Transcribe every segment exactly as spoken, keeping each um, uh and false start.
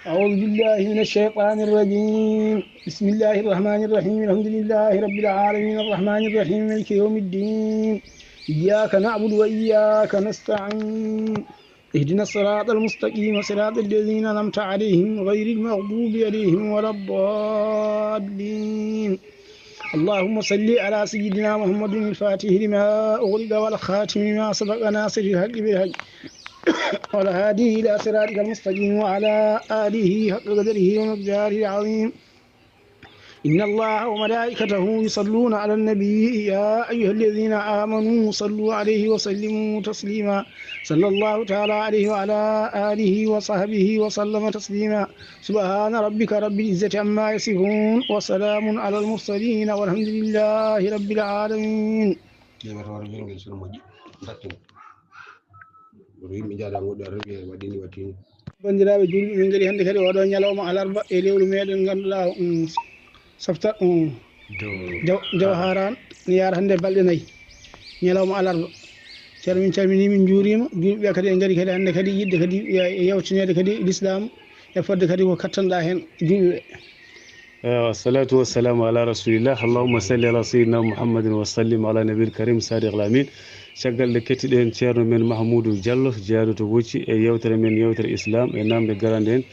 أعوذ بالله من الشيطان الرجيم. بسم الله الرحمن الرحيم. الحمد لله رب العالمين. الرحمن الرحيم. مالك يوم الدين. إياك نعبد وإياك نستعين. اهدنا الصراط المستقيم. صراط الذين أنعمت عليهم غير المغضوب عليهم ولا الضالين. اللهم صل على سيدنا محمد الفاتح لما أغلق والخاتم لما سبق ناصر الحق بالحق والهادي إلى صراطك المستقيم وعلى آله حق قدره ومقداره العظيم. إن الله وملائكته يصلون على النبي، يا أيها الذين آمنوا صلوا عليه وسلموا تسليما. صلى الله تعالى عليه وعلى آله وصحبه وسلم تسليما. سبحان ربك رب العزة عما يصفون، وسلام على المرسلين، والحمد لله رب العالمين. Ƴeewata hoore ngel, ngel sunu moƴƴi. Mbatten. Woto yimɓe njaada ngoɗɗo arruɓe waɗini wattini. Banndiraaɓe juulɓe, min ngari hannde kadi oɗo ñalawma alarba e lewru meɗen ngannduɗaa, um, softa, um, Jaw- jaw- jawharan, ne yaara hannde balɗe nayi, ñalawma alarba. Ceerno, min calminii, min njuuriima. Juulɓe kadi en ngari kadi hannde kadi yiɗde kadi ye- yewtineede kadi l'islam e fodde kadi ko kattanɗaa heen juulɓe. Eywa, salatu wassalamu ala rasulillah. Allahumma salli ala sayyidina Muhammadin wa sallim ala nabil karim sadiq al amin. Caggal nde kettiɗen ceerno men Mahmoudou Diallo, jeyaaɗo to Wocci e yewtere men, yewtere islam e namde garande en.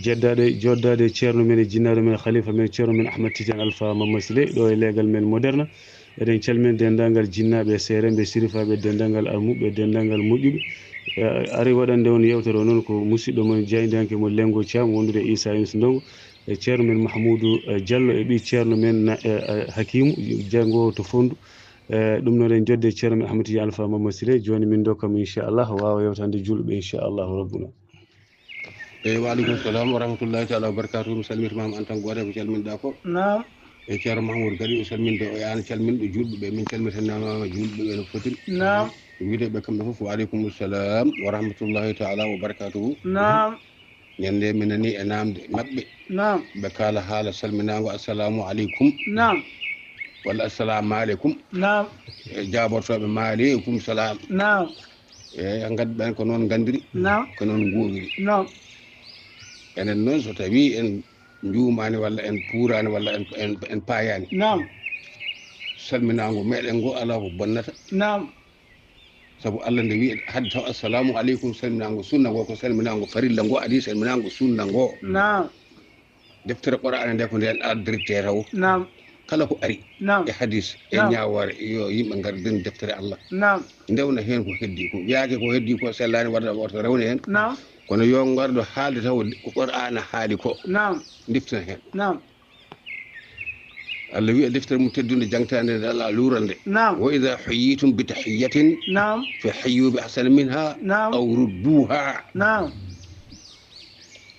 Jeddaade, joddaade e ceerno men e jinnaaɗo men, khalifa men, ceerno men Ahmad Tidiane Alpha Mama Sile, ɗo e leegal men Moderna. Eɗen calmina denndaangal jinnaaɓe e seeremɓe, sirifaaɓe, denndaangal almuɓɓe, denndaangal moƴƴuɓe. Eh, ari waɗande on yewtere o noon ko musidɗo mon, jaayndiyanke mon, Lengo Caam, wondude e Issa Yunus Ndongo, e ceerno men Mahmoudou, eh, Diallo, e ɓii ceerno men na-, eh, eh, Hakimu, janngo to Fonndu. Eh, ɗum noon en jodde e ceerno men Ahmad Tidiane Alpha Mama Sile. Jooni min ndokka mo, inchallah, waawa yewtande juulɓe, inchallahu rabbuna. Eyyi, wa aleykum salam wa rahmatullahi taala wa barakatuhu. Mi salmitima en tant que gooto ko calminɗa ko. Naam. E ceerno Mahmoud kadi o salminde o yaani calminɗo juulɓe ɓe, min calmitanama juulɓe ɓe no fotiri. Naam. Wiide ɓe kamɓe fof, wa aleykum salam wa rahmatullahi taala wa barakatuhu. Naam. Ñande mi nani e namde maɓɓe. Naam. Ɓe kaala haala salminaango, assalamu aleykum. Naam. Walla assalamu aleykum. Naam. E jaabortooɓe, maaleykum salam. Naam. Eyyi, en ngaddi ɓen ko noon ngandiri, Naam. ko noon nguwiri. Naam. Enen noon, so tawi en njuumani walla en puurani walla en, en, en paayani, Naam. salminaango meɗen ngo alaa ko bonnata. Naam. Sabu Allah nde wi'i hadde taw assalamu aleykum, salminaango sunna ngo ko salminaango farilla ngo adi, salminaango sunna ngo. Naam. Deftere Qur'aana nde ko nden addirte taw. Naam. Kala ko ari Naam. e hadis, e Naam. ñaawoore, yo yimɓe ngar den deftere Allah. Naam. Ndewna heen ko heddi ko. Wiyaake ko heddi ko sellaani, wata, wata rewne heen. Naam. Kono yo ngarɗo haalde taw ko Qur'aana haali ko. Naam. Ndiftina heen. Naam. Allah wiya deftere mum teddunde jangtaande nde Allah luural nde. Naam. Wa idha huyyitum bi tahiyyatin Naam. fa hayyu bi ahsana minha Naam. aw rudduha. Naam.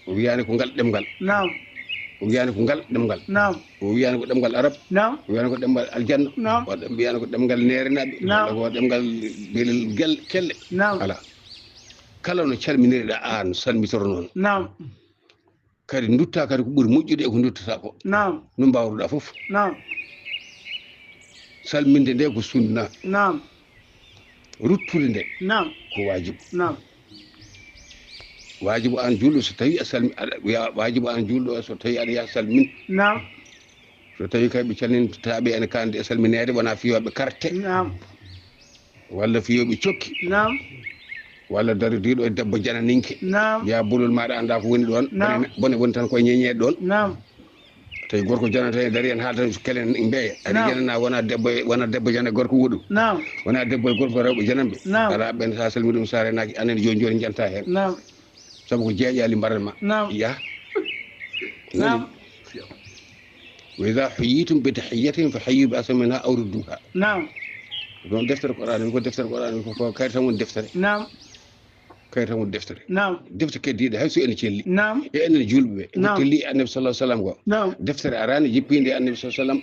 O wiyaani ko ngal ɗemngal. Naam. O wiyaani ko ngal ɗemngal. Naam. O wiyaani ko ɗemngal arab. Naam. O wiyaani ko ɗemngal aljanna. Naam. O wiyaani ko ɗemngal neerenaaɓe. Naam. Walla ko ɗemngal belel gel-, kelle. Naam. Alaa. Kala no calminiriɗa aan, salmitoro noon. Naam. Kadi ndutta kadi ko ɓuri moƴƴude e ko nduttata ko. Naam. No mbaawruɗa fof. Naam. Salminde nde ko sunna. Naam. Ruttude nde Naam. ko waajibu. Naam. Waajibu aan juulɗo so tawi a salmi-, aɗa, ya-, waajibu aan juulɗo so tawi aɗa yaha salmin. Naam. So tawi kay ɓe calmintaaɓe ene kaandi e salmineede, wona fiyooɓe karte. Naam. Walla fiyooɓe cokki. Naam. Walla darodiiɗo e debbo jananinke. Naam. Mbiya bolol maaɗa annda ko woni ɗoon. Naam. Bone, bone woni tan koye ñeñeede ɗoon. Naam. Tawi gorko janata e dari en haaltan kelen mbeya. Aɗa Naam. janana wona debbo e, wona debbo jana gorko wuɗu. Naam. Wona debbo e gorko rewɓe jananɓe. Naam. Alaa ɓen sa salmi ɗum sa renaaki anen jooni jooni janta heen. Naam. Sabu ko jeeƴaali mbaran ma. Naam. Ya. Naam. Wa idha huyyitum bi tahiyyatin fa hayyu bi ahsana minha aw rudduha. Naam. Ɗon deftere Qur'an ko deftere Qur'an ko, ko kayre tan woni deftere. Naam. Kayre tan woni deftere. Naam. Defte keddiiɗe hay so ene celli. Naam. E enen juulɓe ɓe. Naam. Ko telli Annabi sallallahu alaihi wasallam ko. Naam. Deftere araani jippinde Annabi sallallahu alaihi wasallam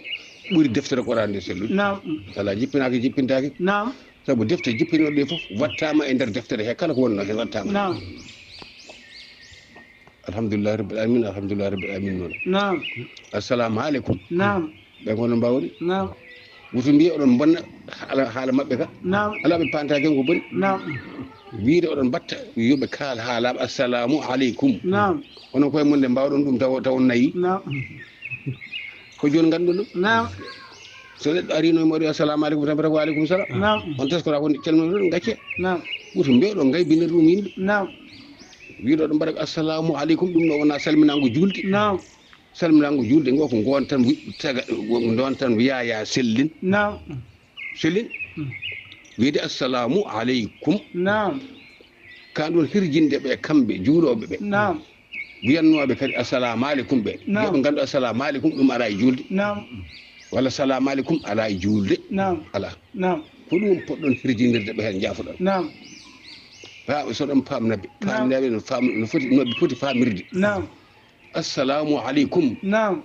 ɓuri deftere Qur'an nde sellude. Naam. Alaa jippinaaka jippintaake. Naam. Sabu defte jippinooɗe ɗe fof wattaama e nder deftere he, kala ko wonnoo heen wattaama. Naam. Alhamdulillahi rabbil alamin, alhamdulillahi rabbil alamin noon. Naam. Assalamu aleykum. Naam. Ɓe ko no mbawri? Naam. Woto mbiye oɗon bonna haala, haala maɓɓe ka. Naam. Alaa ɓe paantaake ko boni. Naam. Wiide oɗon mbatta, yo ɓe kaal haala, "Assalamu aleykum." Naam. Onon koye mon nde mbaawɗon ɗum taw, taw on nayi. Naam. Ko jooni ngannduɗon ɗum. Naam. So neɗɗo arino e moɗo, "Assalamu aleykum," tan mbiyata ko, "Wa aleykum salam." Naam. On teskora ko calmino ɗon, gacce. Naam. Woto mbiye oɗon ngaybinir ɗum yimɓe. Naam. Wiide oɗon mbaɗa ko, "Assalamu aleykum," ɗum ɗo wona salminaango juulde. Naam. Salminaango juulde ngo ko ngoon tan wi-, taga, ngoon tan wiya ya sellin. Naam. Sellin. Hmm. Wiide, "Assalamu aleykum." Naam. Ka ɗum hirjinde ɓe kamɓe juulooɓe ɓe. Naam. Wiyannooɓe kadi, "Assalamu aleykum" ɓe. Naam. Yo ɓe nganndu, "Assalamu aleykum" ɗum alaa e juulde. Naam. Walla, "Salamu aleykum" alaa e juulde. Naam. Alaa. Naam. Ko ɗum poɗɗon hirjinirde ɓe heen, njaafoɗon. Naam. Haa so ɗon paamna ɓe. Naam. Paamna ɓe no faam-, no foti, no ɓe foti faamirde. Naam. "Assalamu aleykum." Naam.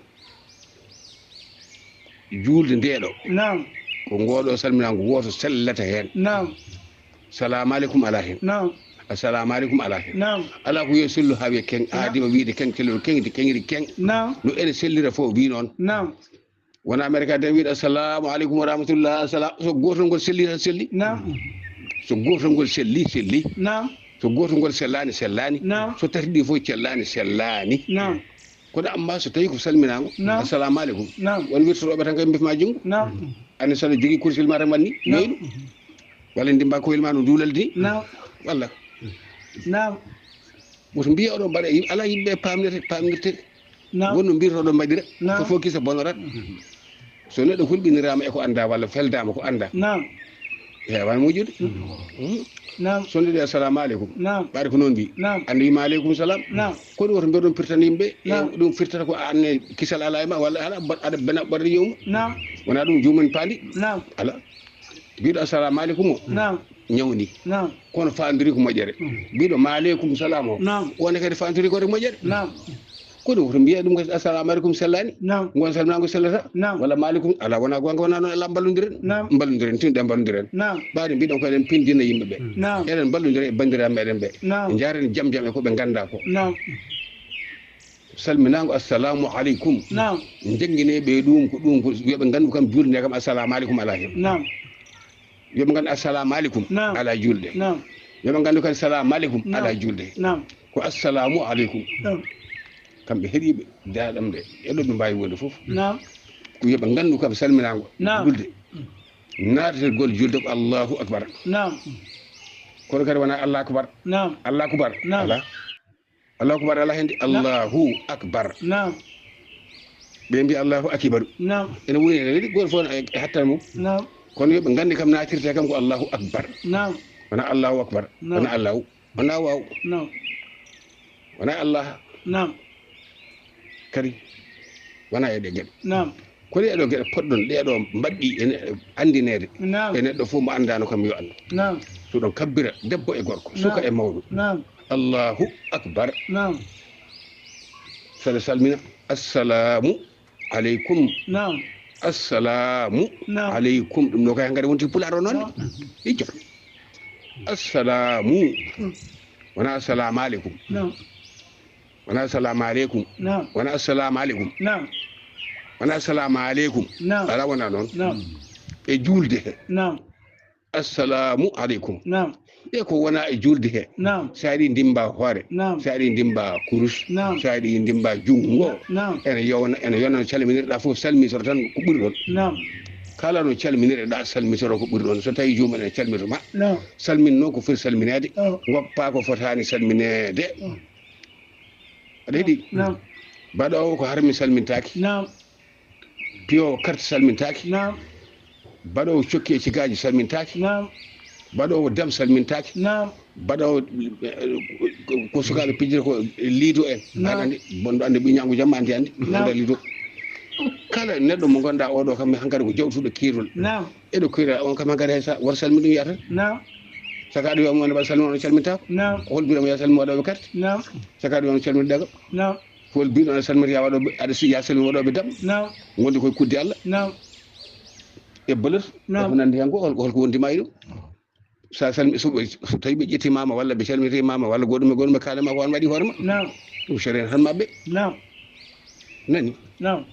Juulde nde ɗo. Naam. Ko ngoɗo salminaango wooto sellata heen. Naam. "Salamu aleykum" alaa heen. Naam. "Assalamu aleykum" alaa heen. Naam. Alaa ko yo sellu haa wiya keng, naam, aadi o wiide keng, kelol keng, di kengri keng. Naam. No ene sellira fof wi noon. Naam. Wona Amerika de wiide, "Assalamu aleykum wa rahmatullah." Assala-, so gootol ngol selli tan selli. Naam. So gootol ngol selli, selli. Naam. So gootol ngol sellaani, sellaani. Naam. So tati ɗi fof cellaani, sellaani. Naam. Kono amma so tawi ko salminaango, naam, "Assalamu aleykum." Naam. Won wirtotooɓe tan kay mbifa ma junngo. Naam. Ani so aɗa jogii kursil ma tan wanni, naam, yoyɗo. Walla ndimba koyel ma no duulal ni. Naam. Walla. Naam. Woto mbiye oɗo mbaɗa, yim-, alaa yimɓe paamnete, paamnirte. Naam. Wonno mbirtoɗo mbaɗira, naam, ko fof kisa bonorat. So neɗɗo hulɓiniraama e ko annda walla feldaama ko annda. Naam. Heewan moƴƴude. Mm. Mm. Naam. So neɗɗo, "Assalamu aleykum." Naam. Ɓaade ko noon mbi. Naam. Annde wiima, "Aleykum salam." Naam. Kono woto mbeɗon pirtan yimɓe, e, naam, ɗum firtata ko aan ne kisal alaa e ma, walla alaa, mbaɗ-, aɗa bena ɓaɗa yewmu. Naam. Wonaa ɗum juumen paandi. Naam. Alaa. Mbiɗo, "Assalamu aleykum" o. Naam. Ñawni. Naam. Kono faandori ko moƴƴere. Mm. Mbiɗo, "Ma aleykum salam" o. Naam. Wonde kadi faandori ko moƴƴere. Naam. Kono woto mbiye ɗum kadi, "Assalamu aleykum" sellaani. Naam. Ngon salminaango sellata. Naam. Walla "Ma aleykum", alaa, wonaa goonga, wonaa noon, alaa, mballondiren. Naam. Mballondiren, tinɗen mballondiren. Naam. Ɓaade mbiɗon ko eɗen pindina yimɓe ɓe. Naam. Eɗen mballondira e banndiraaɓe meɗen ɓe. Naam. Njaaren jam jam e ko ɓe ngannda ko. Naam. Salminaango, "Assalamu aleykum." Naam. Njanngine ɓe ɗum ko, ɗum ko, yo ɓe nganndu kam juulde nde kam, "Assalamu aleykum" alaa heen. Naam. Yo ɓe nganndu "Assalamu aleykum" naam, alaa juulde. Naam. Yo ɓe nganndu kadi "Salamu aleykum" naam, alaa juulde. Naam. Ko "Assalamu aleykum." Naam. Kamɓe heɗiiɓe daaɗam nde, e ɗo ɓe mbaawi wonde fof. Naam. Ko yo ɓe nganndu kam salminaango, naam, juulde. Naatategol juulde ko "Allahu akbar." Naam. Kono kadi wonaa "Allah akbar." Naam. "Allah akbar." Naam. Alaa. "Allahu akbar" alaa heen de. Naam. "Allahu akbar." Naam. Ɓe mbiya "Allahu akibaru." Naam. Ene woni ene waɗi gooto fof e, e hattan mum. Naam. Kono yo ɓe nganndi kam naatirte kam ko "Allahu akbar." Naam. Wonaa "Allahu akbar." Naam. Wonaa "Allahu." Wonaa "Waaw." Naam. Wonaa "Allah." Naam. Kadi wonaa e ɗe geɗe. Naam. Kono e ɗo geɗe poɗɗon ɗe ɗo mbaɗɗi e ne-, anndineede. Naam. E neɗɗo fof mo anndaano kam yo anndu. Naam. So ɗon kabbira debbo e gorko, naam, suka e mawɗo. Naam. "Allahu akbar." Naam. Saɗa salmina, "Assalamu aleykum." Naam. "Assalamu naam, aleykum." Ɗum ɗo kay hankadi wonti pulaar o noon. Naam. Ijjo. "Assalamu." Mm. Wonaa "Assalamu aleykum." Naam. Wonaa "Assalamu aleykum." Naam. Wonaa "Assalamu aleykum." Naam. Wonaa "Assalamu aleykum." Naam. Alaa, wonaa noon. Naam. E juulde he. Naam. "Assalamu aleykum." Naam. E ko wonaa e juulde he. Naam. So aɗa ndimba hoore. Naam. So aɗa ndimba kurus. Naam. So aɗa ndimba junngo. Naam. Ene yowna, ene yona no calminirɗa fof, salmitoro tan ko ɓuri ɗon. Naam. Kala no calminirɗa, salmitoro ko ɓuri ɗon. So tawi joomum ene calmito ma, naam, salmin noon ko foti salmineede. Oh. Ngoppa ko fotaani salmineede. Oh. Aɗa heɗi? Naam. Baɗoowo ko harmi salmintaaki. Naam. Piyo karte salmintaaki. Naam. Baɗoowo cokki e cigaaji salmintaaki. Naam. Baɗoowo dam salmintaaki. Naam. Baɗoowo, eh, ko, ko sukaaɓe pijira ko liido en. Naam. Aɗa anndi, bonɗo anndi ɓiy ñaangu jamma anndi, anndi. Naam. Wonda liido. Kala neɗɗo mo ngannduɗaa oɗo kam hankadi ko jawtuɗo kiirol. Naam. Eɗo kiira on kam hankadi hay sa, won salmin ɗum yahata. Naam. Saka ɗum yo mo wonde mbaɗa salmin on calmintaako. Naam. Ko hol biɗo mo ya salmin waɗooɓe karte. Naam. Saka ɗum yo mo calmin ɗaga. Naam. Hol biɗo on salmita ya waɗooɓe, aɗa si ya salmin waɗooɓe dam. Naam. Ngondi koye kudde Allah. Naam. E bolot. Naam. E ko nanndi heen ko hol, hol ko wondi ma e ɗum. Sa salmi, so, so tawi ɓe ƴettimaama walla ɓe calmitimaama walla goɗɗum e goɗɗum ɓe kaalama ko an waɗi hoore ma. Naam. Ɗum sariya tan maɓɓe. Naam. Nani? Naam.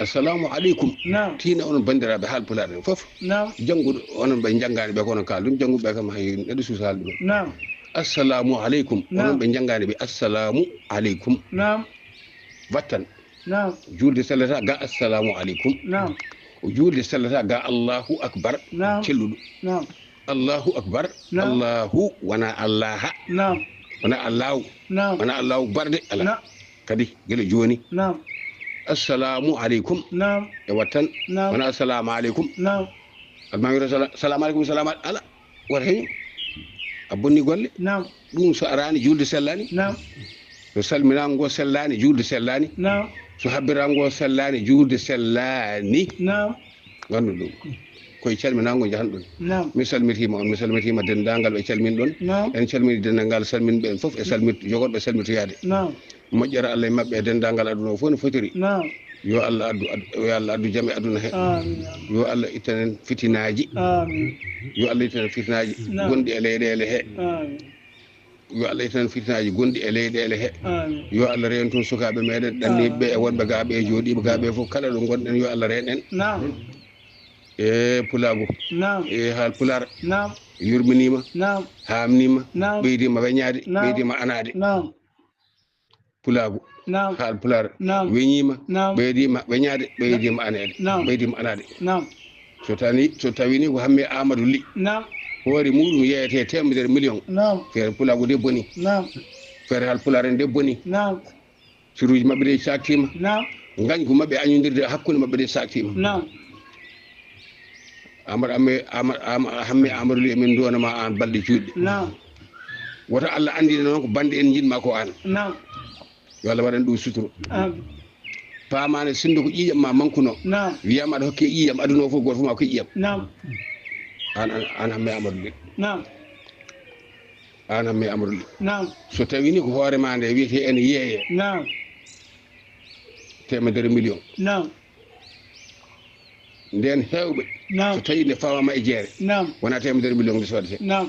Assalamu aleykum. Naam. Tiina onon banndiraaɓe haalpulaar en fof. Naam. Jannguɗo onon ɓe njanngaani ɓe kono kaal ɗum, jannguɓe kam hay neɗɗo suusa haalde ɗum. Naam. Assalamu aleykum. Naam. Onon ɓe njanngaani ɓe assalamu aleykum. Naam. Wattan. Naam. Juulde sellata ga assalamu aleykum. Naam. O juulde sellata ga Allahu akbar. Naam. Celluɗo. Naam. Allahu akbar. Naam. Allahu wona Allaha. Naam. Wona Allahu. Naam. Wona Allahu barde ala. Naam. Kadi gila jooni. Naam. Assalamu aleykum. Naam. E wattan. Naam. Wona assalamu aleykum. Naam. Alma wiyata sala-, salamu aleykum, salamu ale-, ala. Wata heño. A bonni golle. Naam. Ɗum so araani juulde sellaani. Naam. So salminaango ngo sellaani, juulde sellaani. Naam. So habbirango ngo sellaani, juulde sellaani. Naam. Nganndu ɗum. Koye calminaango njahanɗon. Naam. Mi salmitiima on, mi salmitiima denndaangal ɓe calminɗon. Naam. En calmini denndaangal salminɓe en fof e salmit-, jogorɓe salmitoyaade. Naam. Moƴƴere Allah e maɓɓe e denndaangal aduna o fof no fotiri. Naam. Yo Allah addu, ad-, yo Allah addu jam e aduna he. Amiin. Yo Allah ittan en fitinaaji. Amiin. Yo Allah ittan en fitinaaji Naam. gonɗi e leyɗeele he. Amiin. Yo Allah ittan en fitinaaji gonɗi e leyɗeele he. Amiin. Yo Allah reen toon sukaaɓe meɗen, ɗanniiɓe ɓe e wonɓe gaa ɓe e jooɗiiɓe gaa ɓe fof, kala ɗo ngonɗen, yo Allah reen en. Naam. E pulaagu. Naam. E haal pulaar. Naam. Yurminiima. Naam. Haamniima. Naam. Ɓeydiima weñaade. Naam. Ɓeydiima anaade. Naam. Pulaagu. Naam. Haal pulaar. Naam. Weñiima. Naam. Ɓeydiima weñaade. Ɓeydiima aneede. Naam. Ɓeydiima anaade. Naam. So tani, so tawi ni ko Hammee Aamadu Lih. Naam. Hoore muɗum yeeyete teemedere miliyoŋ. Naam. Feere pulaagu nde boni. Naam. Feere haal pulaar nde boni. Naam. Siruuji maɓɓe ɗe saaktiima. Naam. Ngañgu maɓɓe añondirde hakkunde maɓɓe ɗe saaktiima. Naam. Aamadu Hammee, Aamadu, Aamadu, Hammee Aamadu Lih, emin nduwanama aan balɗe juutɗe. Naam. Woto Allah anndine noon ko bannde en njiɗma ko aan. Naam. Yo Allah waɗan ɗum suturo. Amiin. Paamaani sinndo ko ƴiiƴam ma mankuno. Naam. Wiyama aɗa hokke ƴiiƴam, aduna o fof gooto fof ma hokke ƴiiƴam. Naam. Aan, aan, aan Hammee Aamadu Lih. Naam. Aan Hammee Aamadu Lih. Naam. So tawi ni ko hoore ma nde wiyete ene yeeye. Naam. Teemedere miliyoŋ. Naam. Nden heewɓe. Naam. So tawi nde fawama e jeere. Naam. Wona teemedere miliyoŋ nde sodete. Naam.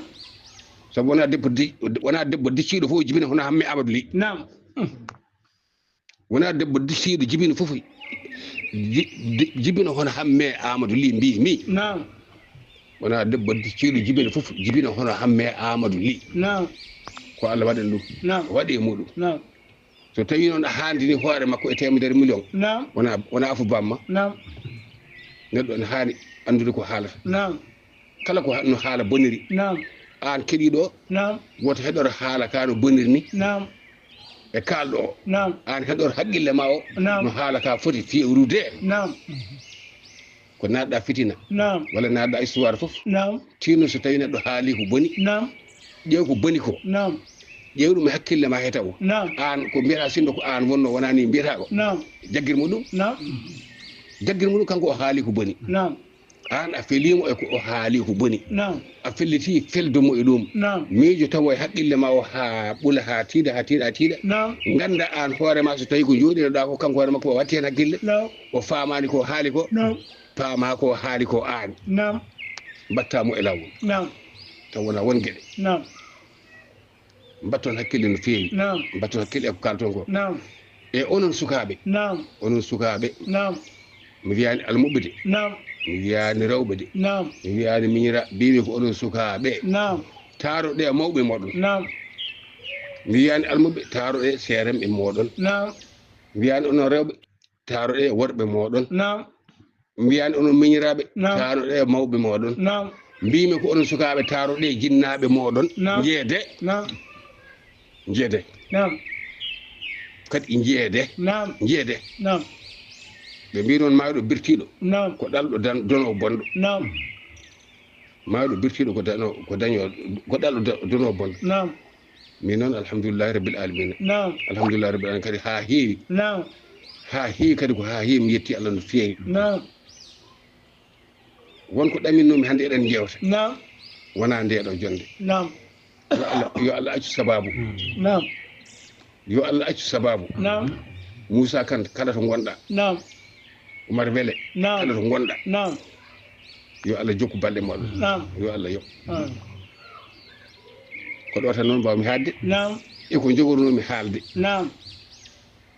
Sabu wona debbo di-, wona debbo dicciiɗo fof jibina hono Hammee Aamadu Lih. Naam. Wona debbo dicciiɗo jibina fof ji-, di-, jibina hono Hammee Aamadu Lih mbimi. Naam. Wona debbo dicciiɗo jibina fof jibina hono Hammee Aamadu Lih. Naam. Ko Allah waɗani ɗum. Naam. Waɗi e muɗum. Naam. So tawi noon a haandini hoore makko e teemedere miliyoŋ. Naam. Wona, wona afu bamma. Naam. Neɗɗo ene haani anndude ko haalata. Naam. Kala ko ha-, no haala boniri. Naam. Aan keɗiiɗo o, Naam. Woto heɗor haala ka no boniri ni. Naam. E kaalɗo o. Naam. Aan heɗor haqqille ma o, Naam. No haala ka foti fewrude. Naam. Ko naatɗa fitina. Naam. Walla naatɗa histoire fof. Naam. Tinno so tawi neɗɗo haali ko boni. Naam. Ƴeew ko boni ko. Naam. Ƴeew ɗum e hakkille ma he taw. Naam. Aan ko mbiyata sinno ko aan wonno wona ni mbiyata ko. Naam. Jaggir mo ɗum. Naam. Jaggir mo ɗum kanko o haali ko boni. Naam. Aan a feliimo e ko o haali ko boni. Naam. A felliti feldo mo e ɗum. Naam. Miijo tawo e haqqille ma o haa ɓula, haa tiiɗa, haa tiiɗa, haa tiiɗa. Naam. Ngannda aan hoore ma so tawi ko jooɗinoɗa ko kanko hoore makko o watti heen hakkille. Naam. O faamaani ko haali ko. Naam. Paama ko haali ko aan. Naam. Mbatta mo e laawol. Naam. Taw wona won geɗe. Naam. Mbatton hakkille no feewi. Naam. Mbatton hakkille e ko kaalton ko. Naam. E onon sukaaɓe. Naam. Onon sukaaɓe. Naam. Mi wiyaani almuɓɓe de. Naam. Mi wiyaani rewɓe de. Naam. Mi wiyaani miñira, mbimi ko onon sukaaɓe. Naam. Taaroɗe mawɓe mooɗon. Naam. Mi wiyaani almuɓɓe, taaroɗe seeremɓe mooɗon. Naam. Mi wiyaani onon rewɓe, taaroɗe worɓe mooɗon. Naam. Mbiyaani onon miñiraaɓe, Naam. Taaroɗe mawɓe mooɗon. Naam. Mbimi ko onon sukaaɓe taaroɗe jinnaaɓe mooɗon. Naam. Njeede. Naam. Njeede. Naam. Kadi njeede. Naam. Njeede. Naam. Ɓe mbi noon maayɗo birtiiɗo. Naam. Ko ɗalɗo dan-, dono bonɗo. Naam. Maayɗo birtiiɗo ko dano-, ko daño-, ko ɗalɗo da-, dono bonɗo. Naam. Min noon, alhamdulillahi rabbil alamina. Naam. Alhamdulillahi rabbil alamina kadi haa heewi. Naam. Haa heewi kadi ko haa heewi mi yetti Allah no feewi. Naam. Won ko ɗaminnomi hannde eɗen njeewta. Naam. Wonaa nde ɗo jonnde. Naam. Yo Allah, yo Allah accu sabaabu. Naam. Yo Allah accu sabaabu. Naam. Muusa Kan, kala to ngonɗa. Naam. Umar Wele, Naam. Kala to ngonɗa. Naam. Yo Allah jokku balɗe mooɗon. Naam. Yo Allah yoɓ. Amin. Ko ɗo tan noon mbawmi haalde. Naam. E ko jogornomi haalde. Naam.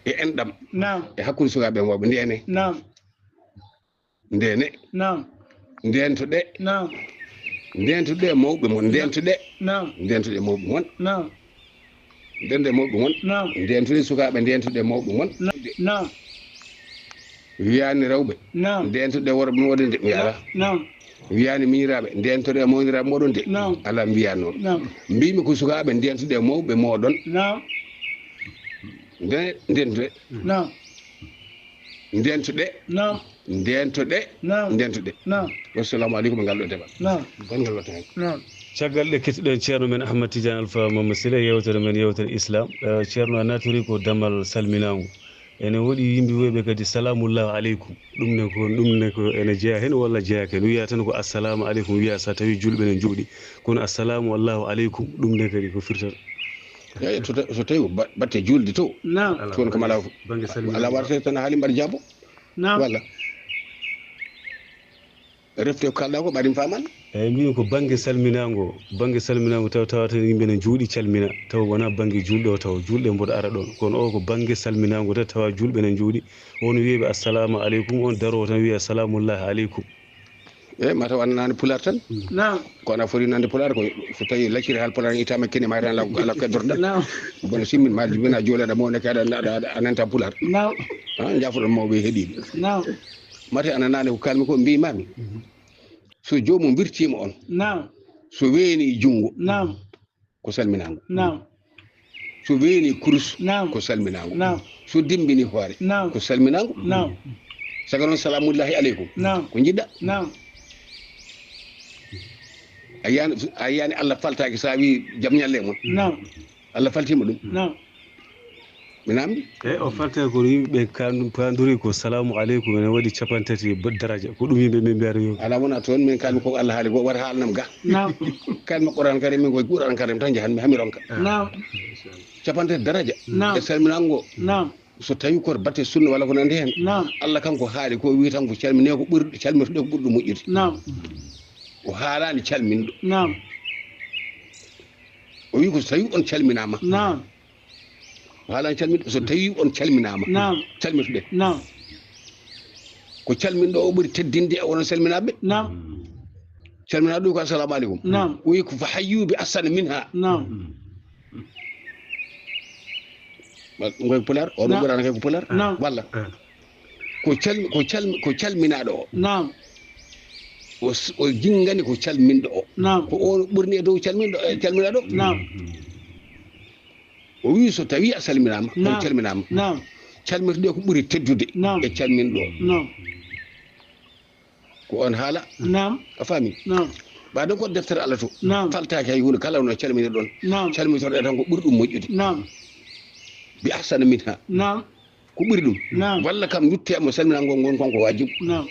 E enɗam. Naam. E hakkunde sukaaɓe e mawɓe, ndene. Naam. Ndene. Naam. Ndentoɗe. Naam. Ndentoɗe mawɓe mon. Ndentoɗe. Naam. Ndentoɗe mawɓe mon. Naam. Ndende mawɓe mon. Naam. Ndentoɗe sukaaɓe, ndentoɗe mawɓe mon. Naam. Wiyaani rewɓe. Naam. Ndentoɗe worɓe moɗon de. Mi ala. Naam. Wiyaani miñiraaɓe, ndentoɗe mawniraaɓe moɗon de. Naam. Ala mbiya noon. Naam. Mbimi ko sukaaɓe, ndentoɗe mawɓe moɗon. Naam. Nde ndentoɗe. Naam. Ndentoɗe. Naam. Ndentoɗe. Naam. Ndentoɗe. Naam. Wassalamu aleykum e ngal ɗo demal. Naam. Gongal watta hen. Naam. Caggal ɗe kettuɗen ceerno men Ahmad Tidiane Alpha Mama Sile, yewtere men, yewtere Islam. Eh, ceerno a nattori ko damal salminaango. Ene woɗi yimɓe wi'ɓe kadi, "Salaamullahu aleykum." Ɗum ne ko, ɗum ne ko ene jeya heen walla jeyaaka heen? Wiya tan ko, "Assalaamu aleykum," wiya so tawi juulɓe ne njuuɗi. Kono, "Assalaamu Allahu aleykum," ɗum ne kadi ko firtata? Eeyi, so ta-, so tawi ko ba-, batte juulde to, naam, toon kam alaa, bannge salminaango, alaa warata tan haali mbaɗa jaabo. Naam. Walla. Refte ko kalɗa ko, ɓaɗi mi faman. Eeyi, mbimi ko bannge salminaango, bannge salminaango taw tawata yimɓe ne njuuɗi calmina, taw wonaa bannge juulɗo o, taw juulɗo mboɗo ara ɗoon. Kono o ko bannge salminaango tan, tawa juulɓe ne njuuɗi. On wi'ɓe, "Assalaamu aleykum," on daroo tan wi'a, "Salaamullaahi aleykum." Eeyi, mataw a nanaani pulaar tan. Naam. Kono a foti nande pulaar ko, so tawi lacciri haal pulaar itaama kene ma tan ala, ala ko heddorɗa. Naam. Bono simmin ma jibina joolaɗa mo ne kadi a, a, a nanta pulaar. Naam. Ha, jaafoɗon mawɓe heɗiiɓe. Naam. Mate a nanaani ko kalmi ko mbimami. Mhm. So joomum wirtiima on. Naam. So weeni junngo. Naam. Ko salminaango. Naam. So weeni kurus. Naam. Ko salminaango. Naam. So dimmbini hoore. Naam. Ko salminaango. Naam. Saka noon, "Salaamullaahi aleykum." Naam. Ko njiɗɗa? Naam. A yiyaani, a yiyaani Allah faltaaki so a wii, "Jam ñalle e mon." Naam. Allah faltiima ɗum. Naam. Mi namdi? Eeyi, o falta ko yimɓe kan-, paandori ko salaamu aleykum ene waɗi cappanɗe tati ba-, daraja. Ko ɗum yimɓe ɓe mbiyata yo. Alaa wona toon, min kalmi ko Allah haali ko, wata haalnam ga. Naam. Kalmi Qur'an Karim, min ko Qur'an Karim tan njahanmi, haa mi ronka. Naam. Cappanɗe tati daraja. Naam. E salminaango. Naam. So tawi ko batte sunna walla ko nandi heen. Naam. Allah kanko haali ko, wi tan ko calmine ko ɓuri, calmirde ko ɓuri ɗum moƴƴude. Naam. O haalaani calminɗo. Naam. O wi ko so tawi on calminaama. Naam. O haalaani calminɗo, so tawi on calminaama. Naam. Calmirɗe. Naam. Ko calminɗo o ɓuri teddinde e onon salminaaɓe. Naam. Calminaaɗo ɗum ko assalamu aleykum. Naam. O wi ko fa hayyu bi ahsana minha. Naam. Wa-, ngoy pulaar, o ɗo, naam, ɓurana kay ko pulaar. Naam. Walla. Eh. Ko cal-, ko cal-, ko calminaaɗo o. Naam. O s-, o jinngani ko calminɗo o. Naam. Ko o ɓurni e dow calminɗo, e calminaaɗo. Naam. O wi so tawi a salminaama, on, naam, calminaama. Naam. Calmirɗe ko ɓuri teddude, naam, e calminɗo o. Naam. Ko on haala. Naam. A faami? Naam. Ɓa ɗon ko deftere Allah to. Naam. Faltaaki hay huunde, kala no calminirɗon. Naam. Calmitorɗe tan ko ɓuri ɗum moƴƴude. Naam. Bi ahsana minha. Naam. Ko ɓuri ɗum. Naam. Walla kam ndutte mo salminangol ngon kon ko wajibu. Naam.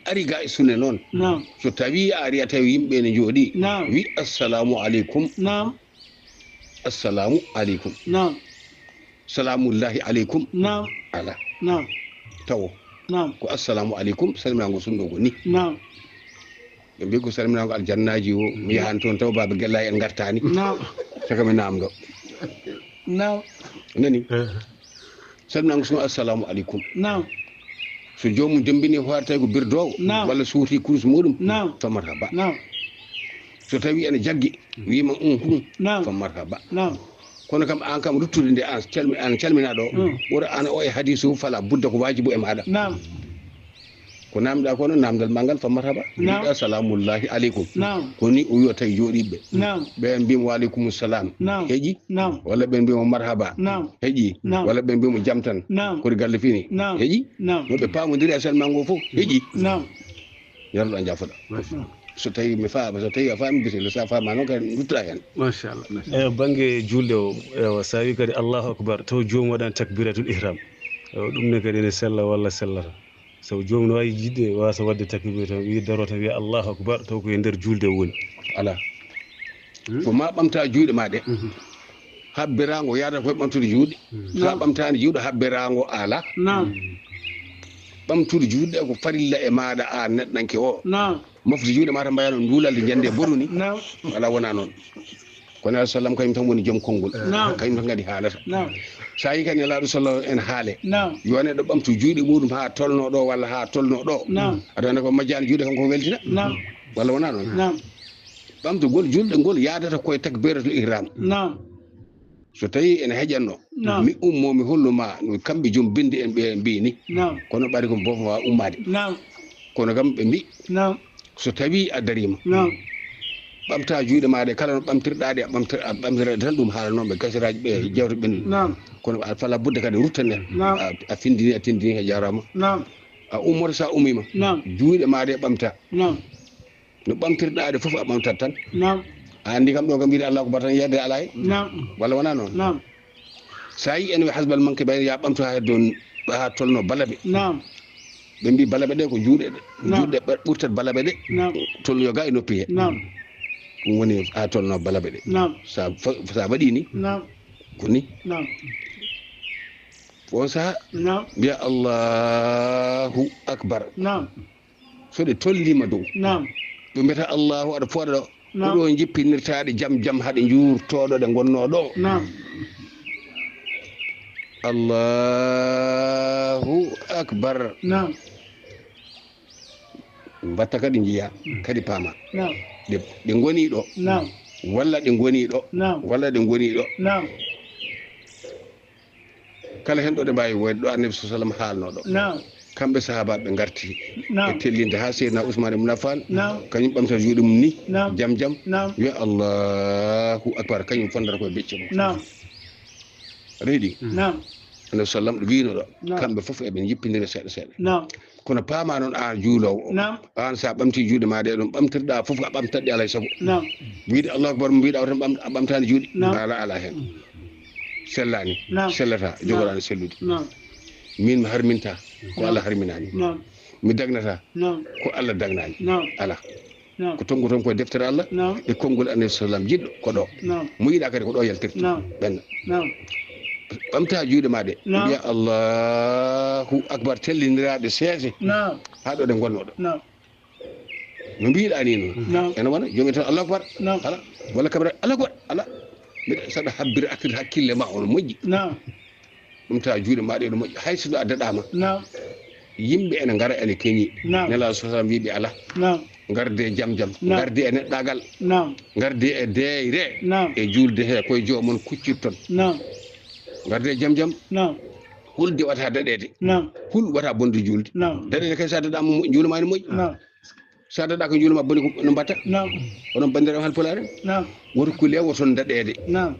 Ari ga e sunne noon. Naam. So tawi a ari a tawi yimɓe ne jooɗi. Naam. Wi assalamu aleykum. Naam. Assalamu aleykum. Naam. Salamullahi aleykum. Naam. Ala. Naam. Tawo. Naam. Ko assalamu aleykum, salminaango sunɗo ko ni. Naam. Ɓe mbi ko salminaango aljannaaji o, mi yahan toon taw baaba Gella en ngartaani. Naam. Saka mi naamɗo. Naam. Nani? Eh. Salminaango sunɗo, assalamu aleykum. Naam. So joomum demmbini hoore tawi ko birdoowo, naam, walla suuti kurus muɗum, naam, fa marhaba. Naam. So tawi ene jaggi, wiima, "Unhun," naam, fa marhaba. Naam. Kono kam, aan kam, ruttude nde aan calmi-, aan calminaaɗo o, mm, wota aan o e hadiisu, fala budda ko waajibu e maaɗa. Naam. Ko naamnɗa ko noon, naamndal ma ngal, fa marhaba. Naam. Mbiɗa, "Salamullahi aleykum." Naam. Ko ni o wi'ata e jooɗiiɓe. Naam. Ɓeen mbiima, "Wa aleykumu salaam." Naam. Heƴi? Naam. Walla ɓeen mbiima, "Marhaba." Naam. Heƴi? Naam. Walla ɓeen mbiima, "Jam tan." Naam. Kori galle fini? Naam. Heƴi? Naam. No ɓe paamondiri e salmingo fof? Heƴi? Naam. Yarol a jaafoɗa. Masha Allah. So tawi mi faama, so tawi a faami, bisimilla, so a faama noon kadi duttoɗa heen. Masha Allah, masha Allah. E bannge juulde o, ewa, so a wi kadi Allahu Akbar, taw joomum waɗani takbiratul ihram. Ewa, ɗum ne kadi ene sella walla sellata? Sabu joomum no waawi yiɗde waasa waɗde takbir tan, wi daro tan wiya Allahu Akbar, taw ko e nder juulde o woni. Alaa. Hmm? Ko ma ɓamta juuɗe ma ɗe. Mhm. Habbiraango yaada koye ɓamtude juuɗe. Hmm. Sa, naam, ɓamtaani juuɗe, habbiraango alaa. Naam. Hmm. Ɓamtude juuɗe ko farilla e maaɗa aan neɗɗanke o. Naam. Mofte juuɗe ma tan mbayano nduulalde njande boru ni. Naam. Alaa, wona noon. Kono alayhi salam kañum tan woni joom konngol. Naam. Kañum tan kadi haalata. Naam. So a yii kadi Nelaaɗo sallallahu en haale. Naam. Yo neɗɗo ɓamtu juuɗe muɗum haa tolno ɗo walla haa tolno ɗo. Naam. Aɗa andi ko majjaani juuɗe kanko weltina. Naam. Walla wonaa noon? Naam. Ɓamtugol julde ngol yaadata koye takbiratul ihram. Naam. So tawi ene heƴanno. Naam. Mi ummo mi hollu ma no kamɓe joom bindi en ɓe mbi ni. Naam. Kono ɓaade ko bofa wa ummaade. Naam. Kono kam ɓe mbi. Naam. So tawi a darima. Naam. Ɓamta juuɗe ma ɗe kala no ɓamtirɗa ɗe a ɓamtir a ɓamtira tan ɗum haala noon ɓe gasiraji ɓe jewte ɓen. Naam. Kono a fala budde kadi ruttanen. Naam. A, a findini a tindini he jarama. Naam. A ummoto sa umima. Naam. Juuɗe ma ɗe ɓamta. Naam. No ɓamtirɗa ɗe fof a ɓamtat tan. Naam. A andi kam ɗo kam wiide Allahu akbar tan yedde ala hen. Naam. Walla wona noon? Naam. So a yii ene wi hasbal manque ɓay ya ɓamto ha heddo ha tolno balaɓe. Naam. Ɓe mbi balaɓe ɗe ko juuɗe ɗe. Naam. Juuɗe ɓe ɓurtat balaɓe ɗe. Naam. Tolno yoga e noppi he. Naam. Ɗum woni ha tolno balaɓe ɗe. Naam. Sa fa- sa waɗi ni. Naam. Ko ni. Naam. On saha. Naam. Mbiya Allahu akbar. Naam. So ɗe tollima dow. Naam. Ɓe mbiyata Allahu aɗa fooɗa ɗo. Naam. Ko ɗo jippinirtaɗe jam jam haɗe juurtoɗo ɗe gonno ɗo. Naam. Allahu akbar. Naam. Mbatta kadi njiya kadi paama. Naam. Ɗe ɗe goni ɗo. Naam. Walla ɗe goni ɗo. Naam. Walla ɗe goni ɗo. Naam. Kala hen ɗo ɗe mbawi woyde ɗo annabi sa sallam haalno ɗo. Naam. Kamɓe sahabaɓe ɓe garti. Naam. Ɓe tellinde ha seydina ousmane ibn affan. Naam. Kañum ɓamta juuɗe mum ni. Naam. Jam jam. Naam. Wiya allahu akbar kañum fondata koye becce mum. Naam. Reedi. Naam. Annabi sallam ɗo wino ɗo. Naam. Kamɓe fof eɓe jippidira seeɗa seeɗa. Naam. Kono paama noon an juulowo o. Naam. An sa ɓamti juuɗe ma ɗe ɗon ɓamtirɗa fof a ɓamtatɗe alay sago. Naam. Wiide allahu akbar mo mbiɗa o tan ɓam- a ɓamtani juuɗe. Naam. Ala ala hen. Sellani. Naam. Sellata. Naam. Jogoɗani sellude. Naam. Min mi harminta ko Naam. Allah harminani. Naam. Mi dagnata Naam. Ko Allah dagnani. Naam. Ala. Naam. Ko tongu ton koye deftere Allah Naam. E konngol annabi sallam jiɗɗo ko ɗo. Naam. Mo yiɗa kadi ko ɗo yaltirta. Naam. Ɓenna. Naam. Ɓamta juuɗe ma ɗe. Naam. Mbiya allahu akbar telliniraɗe seese. Naam. Ha ɗo ɗe gonno ɗo. Naam. No mbiɗa ni noon. Naam. Ene wona jomi tan allahu akbar. Naam. Ala. Walla kabira allahu akbar. Ala. Mbiɗa saɗa habbira accirde hakkille ma on moƴƴi. Naam. Ɗum tawa juuɗe ma ɗe no moƴƴi hay sinno a daɗama. Naam. Yimɓe ene ngara ene keñi. Naam. Nela sa sallam wiɓe ala. Naam. Garde jam jam. Naam. Garde e neɗɗagal. Naam. Garde e deeyre. Naam. E julde he koye joomon kuccirton. Naam. Garde e jam jam. Naam. Hul de wata daɗede. Naam. Hul wata bonde julde. Naam. Daɗede kay sa daɗama mo- juuɗe ma ne moƴƴi. Naam. Sa daɗaka juuɗe ma boni ko no mbatta. Naam. Onon bandiraɓe hal pulaar en. Naam. Woto kule woton daɗede. Naam.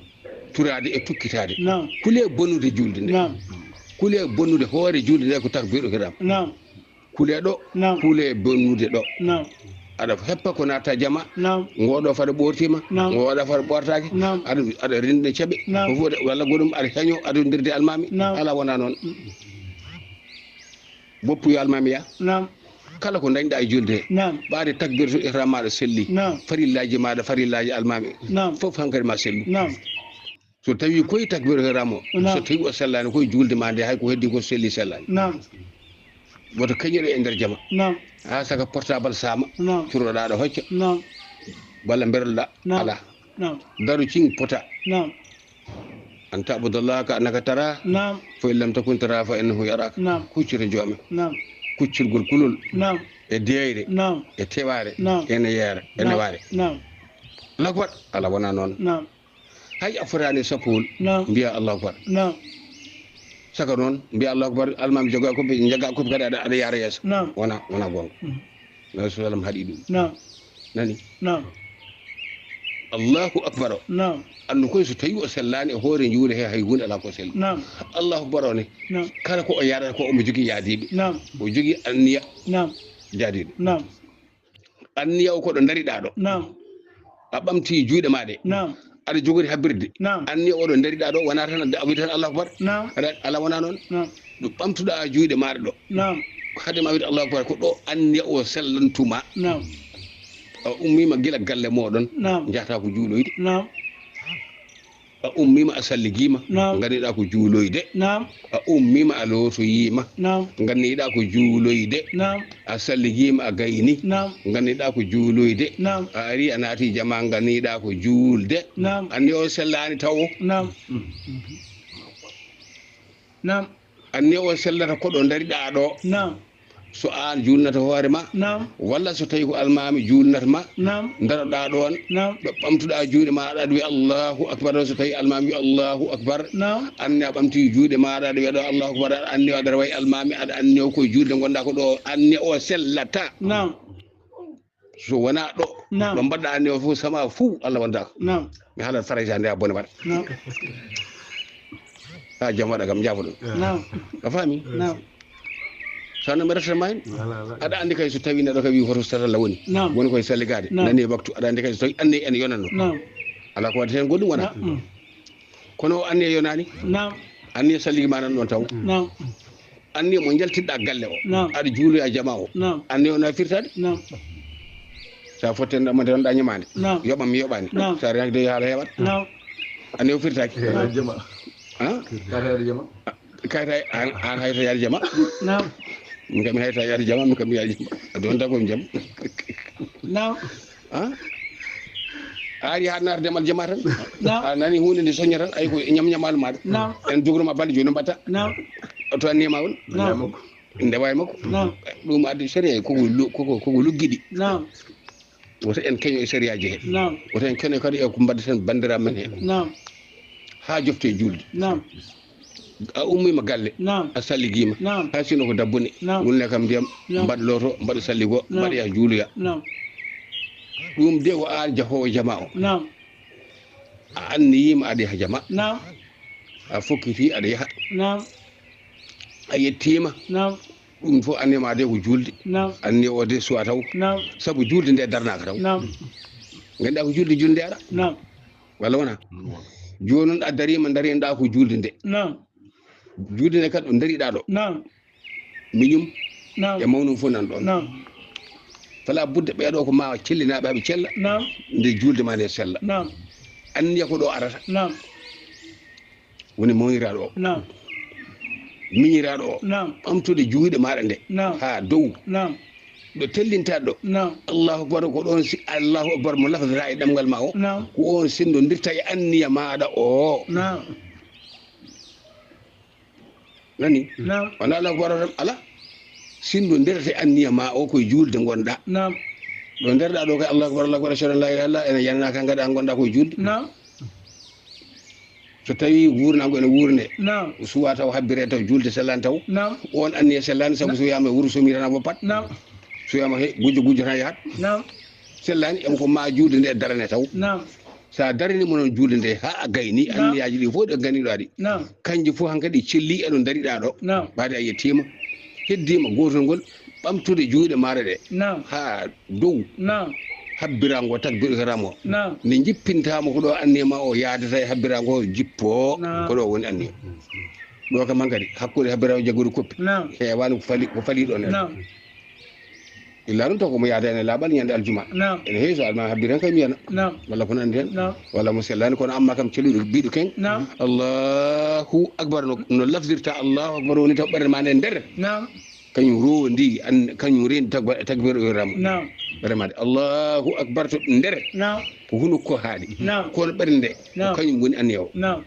Turade e tukkitade. Naam. Kule bonnude julde nde. Naam. Kule bonnude hoore julde nde ko takbiru hiram. Naam. Kule ɗo. Naam. Kule bonnude ɗo. Naam. Aɗa heppa ko natta jama. Naam. Ngoɗo fada ɓortima. Naam. Ngoɗo fada ɓortaki. Naam. Aɗa aɗa rinde ceɓe. Naam. Ko fuɗe walla goɗum aɗa heño aɗa dirde almami. Naam. Ala wona noon. Boppu yo almami ya. Naam. Kala ko dañɗa e julde he. Naam. Ɓaade takbiratul ihram maɗa selli. Naam. Farillaji maɗa farillaji almami. Naam. Fof hankadi ma sellu. Naam. So tawi koye takbiratul ihram o. Naam. So tawi o sellani koye julde ma nde hay ko heddi ko selli sellani. Naam. Woto keñoɗo e nder jama. Naam. Ha saka portable sama. Naam. Curoɗa ɗo hocca. Naam. Walla mberoɗa. Naam. Ala. Naam. Daru cing pota. Naam. An ta'budallaha ka annaka tara. Naam. Fa in lam takun tara fa innahu yaraka. Naam. Kuccita joome. Naam. Kuccirgol kulol. Naam. E deeyre. Naam. E tewaare. Naam. Ene yeera. Ene Naam. Waare. Naam. Allahu akbar. Ala wona noon. Naam. Hay a fotaani e sappo hul. Naam. Mbiya allahu akbar. Naam. Saka noon mbiya allahu akbar almami joga ko jaga ko kadi aɗa aɗa yaara yeeso. Naam. Wona wona gonga. Mm. Nabi sallam haɗi ɗum. Naam. Nani. Naam. Allahu akbar o. Naam. Andu koye so tawi o sellani e hoore juuɗe he hay hunde ala ko selli. Naam. Allahu akbar o ne. Naam. Kala ko o yaarata ko omo jogii yaadiiɓe. Naam. O jogii anniya. Naam. Jaadiiɗo. Naam. Anniya o ko ɗo dariɗa ɗo. Naam. A ɓamti juuɗe ma ɗe. Naam. Aɗa jogori habbirde. Naam. Anniya o ɗo dariɗa ɗo wona tan a wi tan allahu akbar. Naam. Aɗa ala wona noon. Naam. Ɗo ɓamtuɗa juuɗe maɗa ɗo. Naam. Haade ma wiide allahu akbar ko ɗo anniya o sellantuma. Naam. A ummima gila galle moɗon. Naam. Jahata ko juuloyde. Naam. A ummiima, a salligiima. Naam. Nganniɗaa ko juuloyde. Naam. A ummiima, a lootoyiima. Naam. Nganniɗaa ko juuloyde. Naam. A salligiima, a gayni. Naam. Nganniɗaa ko juuloyde. Naam. A ari, a naati jamaa, nganniɗaa ko juulde. Naam. Anniya o sellaani tawo. Naam. Naam. Anniya o sellata ko ɗo ndariɗaa ɗo. Naam. So aan juulnata hoore ma. Naam. Walla so tawi ko almaami juulnata ma. Naam. Ndaroɗaa ɗoon. Naam. Ɗo ɓamtuɗaa juuɗe ma, aɗa wiya Allahu Akbar ɗo, so tawi almaami wiya Allahu Akbar. Naam. Anniya a ɓamti juuɗe ma, aɗa wiya ɗo Allahu Akbar, aɗa anniya aɗa wayi almaami, aɗa anniya ko juulde ngonɗaa ko ɗo, anniya o sellata. Naam. So wonaa ɗo, Naam. Ɗo mbaɗɗaa anniya o fof, sama fof, Allah wondaako. Naam. Mi haalat farayse hannde, a bone mbaɗa. Naam. Ha jam waɗa kam, njaafo ɗum. Naam. A faami? Naam. Sa no mi retta ma hen. Wala, wala. Aɗa anndi kay so tawi neɗɗo kay wi hoto satalla woni. Naam. Woni koye salligaade. Naam. Nani e waktu, aɗa anndi kay so tawi anniya ene yonanno. Naam. Alaa ko waɗi heen goɗɗum wonaa. Naam. Kono o anniya yonaani. Naam. Anniya salligi ma nan ɗon taw. Naam. Anniya mo njaltinɗaa galle o. Naam. Aɗa juuloya jamaa o. Naam. Anniya o na firtaade. Naam. Sa fotten ɗamante wonɗa ñamaande. Naam. Yoɓam mi yoɓaani. Naam. Sa renaki de haala heewat. Naam. Anniya o firtaaki. Naam. Jama. Ha? Kata yaade jama. Kayta an, an hayta yaade jama. Naam. Min kam mi hayta yaade jama, min kam mi yaade jama. Adon dagol jam. Naam. Ha? A ari ha naar demal jama tan. Naam. A nani hunde nde soñña tan, ay ko ñam ñamal maɗa. Naam. En dugroma balɗe jooni mbatta. Naam. O to anniya ma won. Naam. Ndewa e makko. Naam. Ɗum addi sariya koko lu-, koko, koko luggiɗi. Naam. Woto en keño e sariyaaji he. Naam. Woto en keño kadi e ko mbaɗaten banndiraaɓe men he. Naam. Haa jofte e juulde. Naam. A ummiima galle. Naam. A salligiima. Naam. Hay sinno ko dabbune. Naam. Wulne kam ndiyam. Naam. Mbaɗ looto, mbaɗ salligo, Naam. Mbaɗ yaha juuloya. Naam. Ɗum de ko aan jahoowo jamaa o. Naam. A anniyiima aɗa yaha jamaa. Naam. A fokkitii aɗa yaha. Naam. A yettiima. Naam. Ɗum fof anniya ma de ko juulde. Naam. Anniya o de suwa taw. Naam. Sabu juulde nde darnaaka taw. Naam. Ngannduɗaa ko juulde, juulde nde ara. Naam. Walla wona? Jooni noon a dariima, ndariɗaa ko juulde nde. Naam. Juulde nde kadi ɗo ndariɗaa ɗo. Naam. Miñum Naam. E mawnum fof nan ɗoon. Naam. Fala budda ɓeeɗo ko ma cellinaaɓe haɓe cella. Naam. Nde juulde ma nde sella. Naam. Anniya ko ɗo arata. Naam. Woni mawniraaɗo o. Naam. Miñiraaɗo o. Naam. Ɓamtude juuɗe maaɗa nde. Naam. Haa dow. Naam. Ɗo tellintaɗo. Naam. Allahu Akbar ko ɗoon si-, Allahu Akbar mo lafdata e ɗemngal ma o. Naam. Ko oon senndodirta e anniya maaɗa o. Naam. Nani? Naam. Wona Allahu Akbar tan ala. Senndodirta e anniya ma o koye juulde ngonɗa. Naam. Ɗo nderɗa ɗo kay Allahu Akbar, Allahu Akbar, ashhadu an la ilaha illallah, ene yanana ka ngaɗa ngonɗa koye juulde. Naam. So tawi wuurnaango ene wuurnde, Naam. Suwa taw habbire taw juulde sellaani taw, Naam. On anniya sellaani, sabu Naam. So wiyama e wuro somi tan a woppat. Naam. So wiyama he gujjo gujjo tan yahat. Naam. Sellaani, emo ko ma juulde nde darane taw. Naam. Sa darani mo noon juulde nde haa a gayni, Naam. Anniyaaji ɗi fof ɗo ganiɗo aɗi. Naam. Kanji fof hankadi celli e ɗo dariɗa ɗo. Naam. Ɓaade a yettima. Heddima gotol ngol ɓamtude juuɗe maɗa ɗe. Naam. Haa dow. Naam. Habbirango takbir ihram o. Naam. Nde jippintama ko ɗo anniya ma o yaadata e habbirango o jippo. Naam. Ko ɗo woni anniya. Ɗo kam hankadi hakkude habbirango jaggude koppi. Naam. Heewani ko fali, ko fali ɗon en. Naam. Illa ɗum taw ko mo yaada en e laaɓal ñande aljuma. Naam. Ene heewi so alma habbiran kay mbiyana. Naam. Walla ko nandi hen. Naam. Walla mo sellani kono amma kam celuɗo biɗo ken. Naam. Allahu akbar no, no lafdirta Allahu akbar woni taw ɓernde ma nde nder. Naam. Kañum rondi an, kañum rendi tagba-, takbir o ramo. Naam. Remade Allahu akbar to nder. Naam. Ko hunukko haali. Naam. Kono ɓernde nde. Naam. Ko kañum woni anniya o. Naam.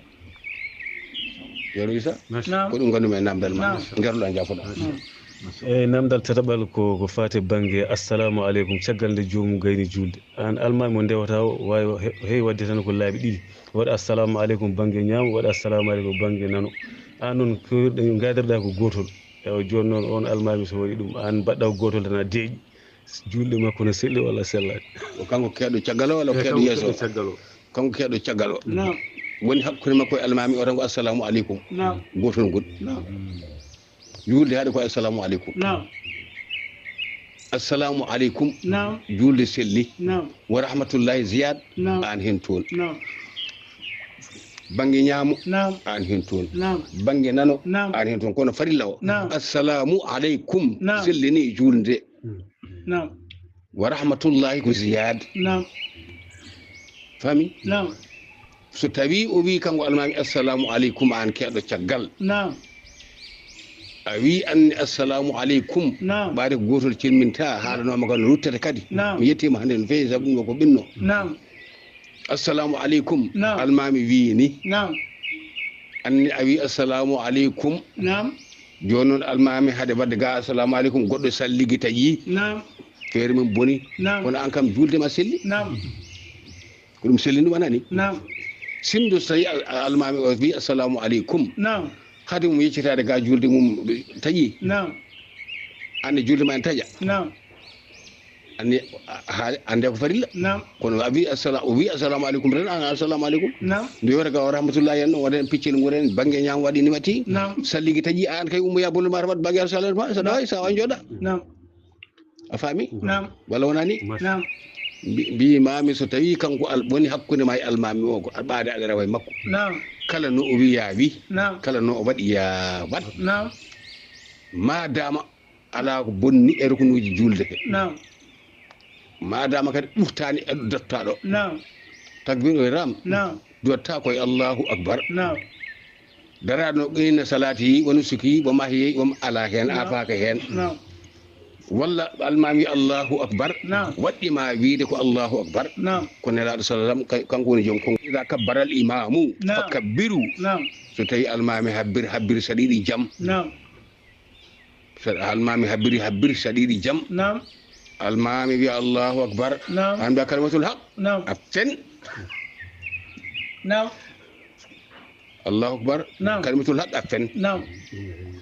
Yero Isa. Naam. Ko ɗum gandumi e namdal ma. Naam. Ngarlo a jaafoɗa. Naam. Eyi, namdal tataɓal ko, ko faati bannge assalamu aleykum. Caggal nde joomum gayni juulde. Aan almaami mo ndewata o, waawi he-, heewi waɗde tan ko laabi ɗiɗi. Waɗa assalamu aleykum bannge ñaamo, waɗa assalamu aleykum bannge nano. Aan noon, ko ngadirɗa ko gootol. Ewa, jooni noon, oon almaami so waɗi ɗum, aan mbaɗɗa ko gootol tan a deeƴi. Juulɗe makko no selli walla sellaani? Ko kanko keeɗo caggal o walla ko keeɗo yeeso o? Kanko keeɗo caggal o. Naam. Woni hakkunde makko e almaami o tan ko assalamu aleykum. Naam. Gootol ngol. Naam. Juulde haɗi ko assalamu aleykum. Naam. Assalamu aleykum. Naam. Juulde selli. Naam. Wa rahmatullahi ziyad. Naam. Aan hen toon. Naam. Bannge ñaamo. Naam. Aan hen toon. Naam. Bannge nano. Naam. Aan hen toon. Kono farilla o. Naam. Assalamu aleykum. Naam. Sellini juulde. Naam. Wa rahmatullahi ko ziyad. Naam. Fami? Naam. So tawi o wi kanko almaami, "Assalamu aleykum, an keɗɗo caggal." Naam. A wi anne, "Assalamu aleykum." Naam. Ɓaade ko gootol cilminta, haalanoma kan no ruttata kadi. Naam. Mi yettima hannde no feewi sabu ɗum ko ɓinno. Naam. "Assalamu aleykum." Naam. Almaami wi ni. Naam. Anne a wi, "Assalamu aleykum." Naam. Jooni noon almaami hade wadde ga, "Assalamu aleykum," goɗɗo salligi taƴi. Naam. Feere mum boni. Naam. Kono an kam juulde ma selli. Naam. Ko ɗum selli ɗum anani. Naam. Sinndo so tawi al-, al-, almaami o wi, "Assalamu aleykum." Naam. Hade mum yeccitaade ga juulde mum taƴi. Naam. Anne juulde ma en taƴa. Naam. Anne, a, ha, ande ko farilla. Naam. Kono a wi assala-, o wi, "Assalamu aleykum," tan an, "Assalamu aleykum." Naam. Nde wiyata ga o rahmatullahi en, o waɗen piccel nguren, bannge ñaam waɗi ni watti. Naam. Salligi taƴi an kay ummoya bolol ma tan waɗ bannge assalamu aleykum. Sa ɗawaay, sa wawan jooɗa. Naam. A faami? Naam. Walla wonani? Naam. Mbi-, mbimami so tawi kanko al-, woni hakkunde ma e almaami o ko al-, ɓaade aɗa rewa e makko. Naam. Kala no o wi ya wi. Naam. Kala no o waɗi ya waɗ. Naam. Ma dama ala ko bonni e rukunuuji juulde he. Naam. Ma dama kadi ɓurtaani e ɗo dottaɗo. Naam. Takbir o ram. Naam. Dotta koye Allahu Akbar. Naam. Daraɗo no qinina salati wa nusuki wa mahyi wa ala hen, naam, afaka hen. Naam. Walla almaami Allahu Akbar. Naam. Waɗɗi ma wiide ko Allahu Akbar. Naam. Ko Nelaaɗo sallallahu alaihi wasallam, kay-, kanko woni joom konngol. Ida kabbara al imamu, naam, fakabbiru. Naam. So tawi almaami habbir, habbir saɗiɗi jam. Naam. So almaami habbiri, habbir saɗiɗi jam. Naam. Almaami wiya Allahu Akbar. Naam. An mbiya kalimatul haq. Naam. A fen. Naam. Allahu Akbar. Naam. Kalimatul haq a fen. Naam.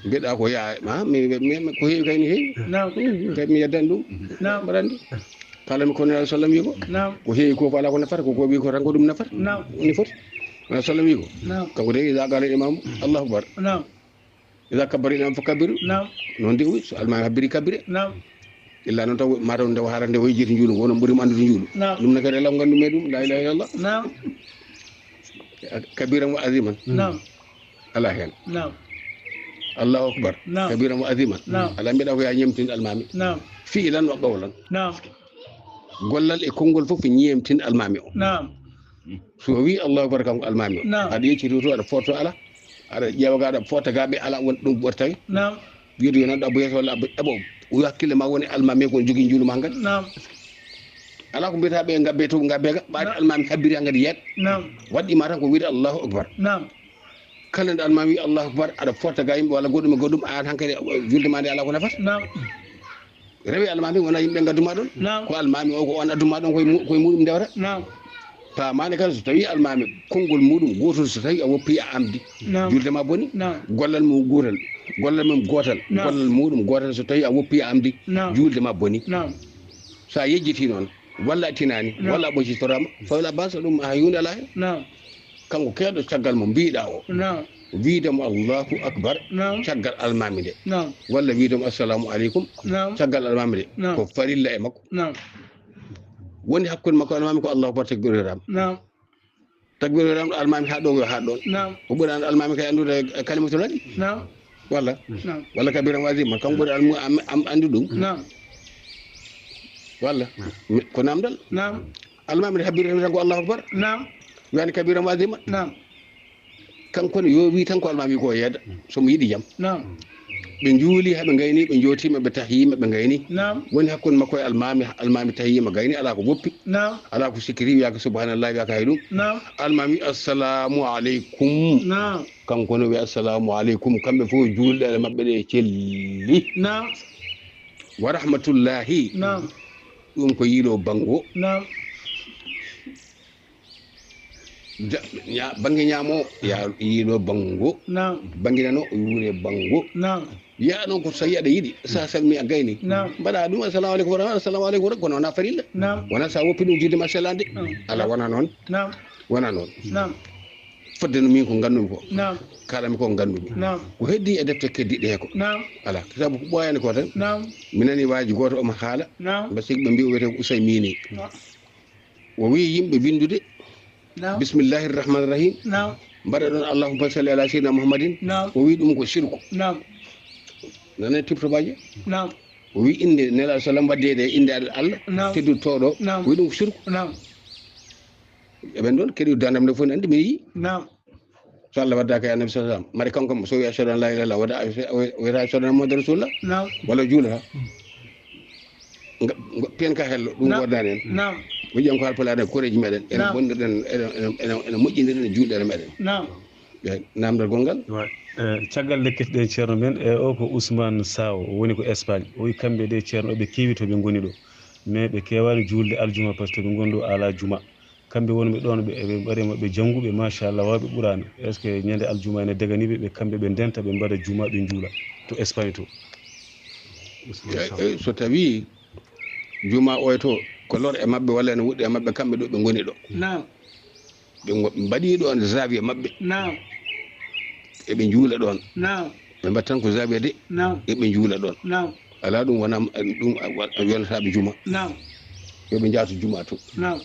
Mbiɗa ko ya, ma, mi, mi, mi, ko heewi kay ni heewi. Naam. Hmm, kay mi yeddan ɗum. Naam. Mbaɗa anndi. Kala mi kono sallam wi ko. Naam. Ko heewi ko, ko ala ko nafata, ko, ko wi ko tan ko ɗum nafata. Naam. Ni foti. Sallam wi ko. Naam. Kanko de, ida qala imam, Allahu Akbar. Naam. Ida kabbara imam fakabbiru. Naam. Noon de, wi, so almaami habbiri kabbire. Naam. Illa noon taw, mataw nde o haara nde o yejjiti njuulu, wono ɓuri mo anndude njuulu. Naam. Ɗum ne kadi law nganndu me ɗum, la ilaha illallah. Naam. Kabiran wa aziman. Naam. Ala hen. Naam. Allahu akbar. Naam. Kabiran wa aziman. Naam. Ala mbiɗa ko ya ñemtin almaami. Naam. Fi'lan wa qawlan. Naam. Gollal e konngol fof ñemtin almaami o. Naam. So wi Allahu akbar kanko almaami o. Naam. Aɗa yeccito to, aɗa foto ala. Aɗa ƴeewa ga, aɗa fota ga ɓe ala won ɗum ɓurtay. Naam. Wiide yo nan ɗo abbo yeeso walla abbo eɓo. O hakkille ma woni almaami ko jogii njuulu ma ngal. Naam. Ala ko mbiyata ɓe ngabbe to ngabbe ga. Ɓaade almaami habbiri ha ngadi yeeɗ. Naam. Waɗɗi ma tan ko wiide Allahu akbar. Naam. Kala nde almaami wi Allahu akbar, aɗa fota ga yimɓe walla goɗɗum e goɗɗum, an hankadi julde ma nde ala ko nafata. Naam. Rewe almaami wona yimɓe ngaddu ma ɗon. Naam. Ko almaami o ko on addu ma ɗon koye mu-, koye muɗum ndewata. Naam. Paamaani kala so tawi almaami konngol muɗum gootol so tawi a woppi a amdi. Naam. Julde ma boni. Naam. Gollal mum gootal. Gollal mum gootal. Naam. Gollal muɗum gootal so tawi a woppi a amdi. Naam. Julde ma boni. Naam. So a yejjiti noon, walla a tinaani, naam, walla a ɓoccitorama, fawla basa ɗum ha yunde ala hen. Naam. Kanko keeɗo caggal mo mbiɗa o. Naam. Wiide mo Allahu akbar. Naam. Caggal almaami nde. Naam. Walla wiide mo assalamu aleykum. Naam. Caggal almaami nde. Naam. Ko farilla e makko. Naam. Woni hakkunde makko almaami ko Allahu akbar takbiraama. Naam. Takbiraama almaami ha ɗo yo ha ɗon. Naam. O ɓuri an almaami kay anndude kalimatul haqqi. Naam. Walla? Naam. Walla kabiran wa aziman. Kanko ɓuri almu-, am, am anndu ɗum. Naam. Walla? Mi, ko namdal. Naam. Almaami ne habbiri tan ko Allahu akbar. Naam. Wiyani kabiran wa aziman. Naam. Kanko ne yo wi tan ko almaami ko yeeda. So mo yiɗi jam. Naam. Ɓe njuuli ha ɓe ngayni, ɓe jootima, ɓe tahiyima, ɓe ngayni. Naam. Woni hakkunde makko e almaami, almaami tahiyima gayni, ala ko woppi. Naam. Ala ko sikkiri, wiyaka subhanallahi, wiyaka hay ɗum. Naam. Almaami, assalamu aleykum. Naam. Kanko ne wiya assalamu aleykum. Kamɓe fof juulɗe maɓɓe ɗe celli. Naam. Wa rahmatullahi. Naam. Ɗum ko yiiɗo banngo. Naam. Ja-, ña-, bannge ñaamo, ya yiiɗo banngo. Naam. Bannge nano, o yuure banngo. Naam. Ya noon ko so tawi aɗa yiɗi, sa salmi a gayni. Naam. Mbaɗa ɗum, assalamu aleykum wa rahmatullahi, assalamu aleykum, kono wona farilla. Naam. Wona sa woppi ɗum juulde ma sellande. Naam. Ala, wona noon. Naam. Wona noon. Naam. Fodde no min ko nganndu-mi ko. Naam. Kaalami ko nganndu-mi. Naam. Ko heddi e defte keddiɗe he ko. Naam. Ala. Sabu ko ɓooyani ko tan. Naam. Mi nani waaji gooto omo haala. Naam. Mba sigi ɓe mbi o wiyete ko Usaymini. Naam. O wi yimɓe winndude. Naam. Bismillahi rahmani rahim. Naam. Mbaɗa ɗon allahumma salli ala sayyidina Muhammadin. Naam. O wi ɗum ko sirku. Naam. Nane tibto baaji. Naam. O wi innde Nelaaɗo sallam waddeede e innde Allah. Naam. Teddude tooɗo. Naam. O wi ɗum ko sirku. Naam. Eɓen ɗon keɗi dandam nde fof ne anndi mi yii. Naam. So Allah waddaka e annabi sallallahu alaihi wasallam. Mari kanko mo so wi ashhadu an la ilaha illallah, wada wiyata ashhadu anna Muhammadan rasulullah. Naam. Wala juulata. Nga, nga, piyen ka hello, ɗum Naam. Wodani en. Naam. Moƴƴi en ko halpulaar en koreeji meɗen. Ene Naam. Bondirɗen, ene, ene, ene, ene moƴƴindirɗen e juulɗe meɗen. Naam. Eyi, namdal gongal. Wa, eh, caggal nde kettiɗen ceerno men, e o ko Ousmane Saw, woni ko Espagne. O wi kamɓe de ceerno ɓe keewi to ɓe ngoni ɗo. Mais ɓe keewaani juulde aljuma par ce que ɓe ngoni ɗo alaa juma. Kamɓe wonɓe ɗoon, ɓe, ɓe mbaɗe maɓɓe jannguɓe, machallah, waawɓe Qur'aana. Est-ce que ñande aljuma ene daganii ɓe, ɓe kamɓe ɓe ndenta, ɓe mbaɗa juma, ɓe njuula to Espagne to? Eyi, eyi, so tawii juma o e to, ko lor e maɓɓe walla ene woɗɗi e maɓɓe, kamɓe ɗo ɓe ngoni ɗo. Naam. Ɓe ngo-, ɓe mbaɗi ɗoon zawiya maɓɓe. Naam. Eɓe njuula ɗoon. Naam. Ɓe mbaɗi tan ko zawiya de. Naam. Eɓe njuula ɗoon. Naam. Alaa ɗum wona, ɗum a, wa, a yonataaɓe juma. Naam. Yo ɓe njahtu juma to. Naam.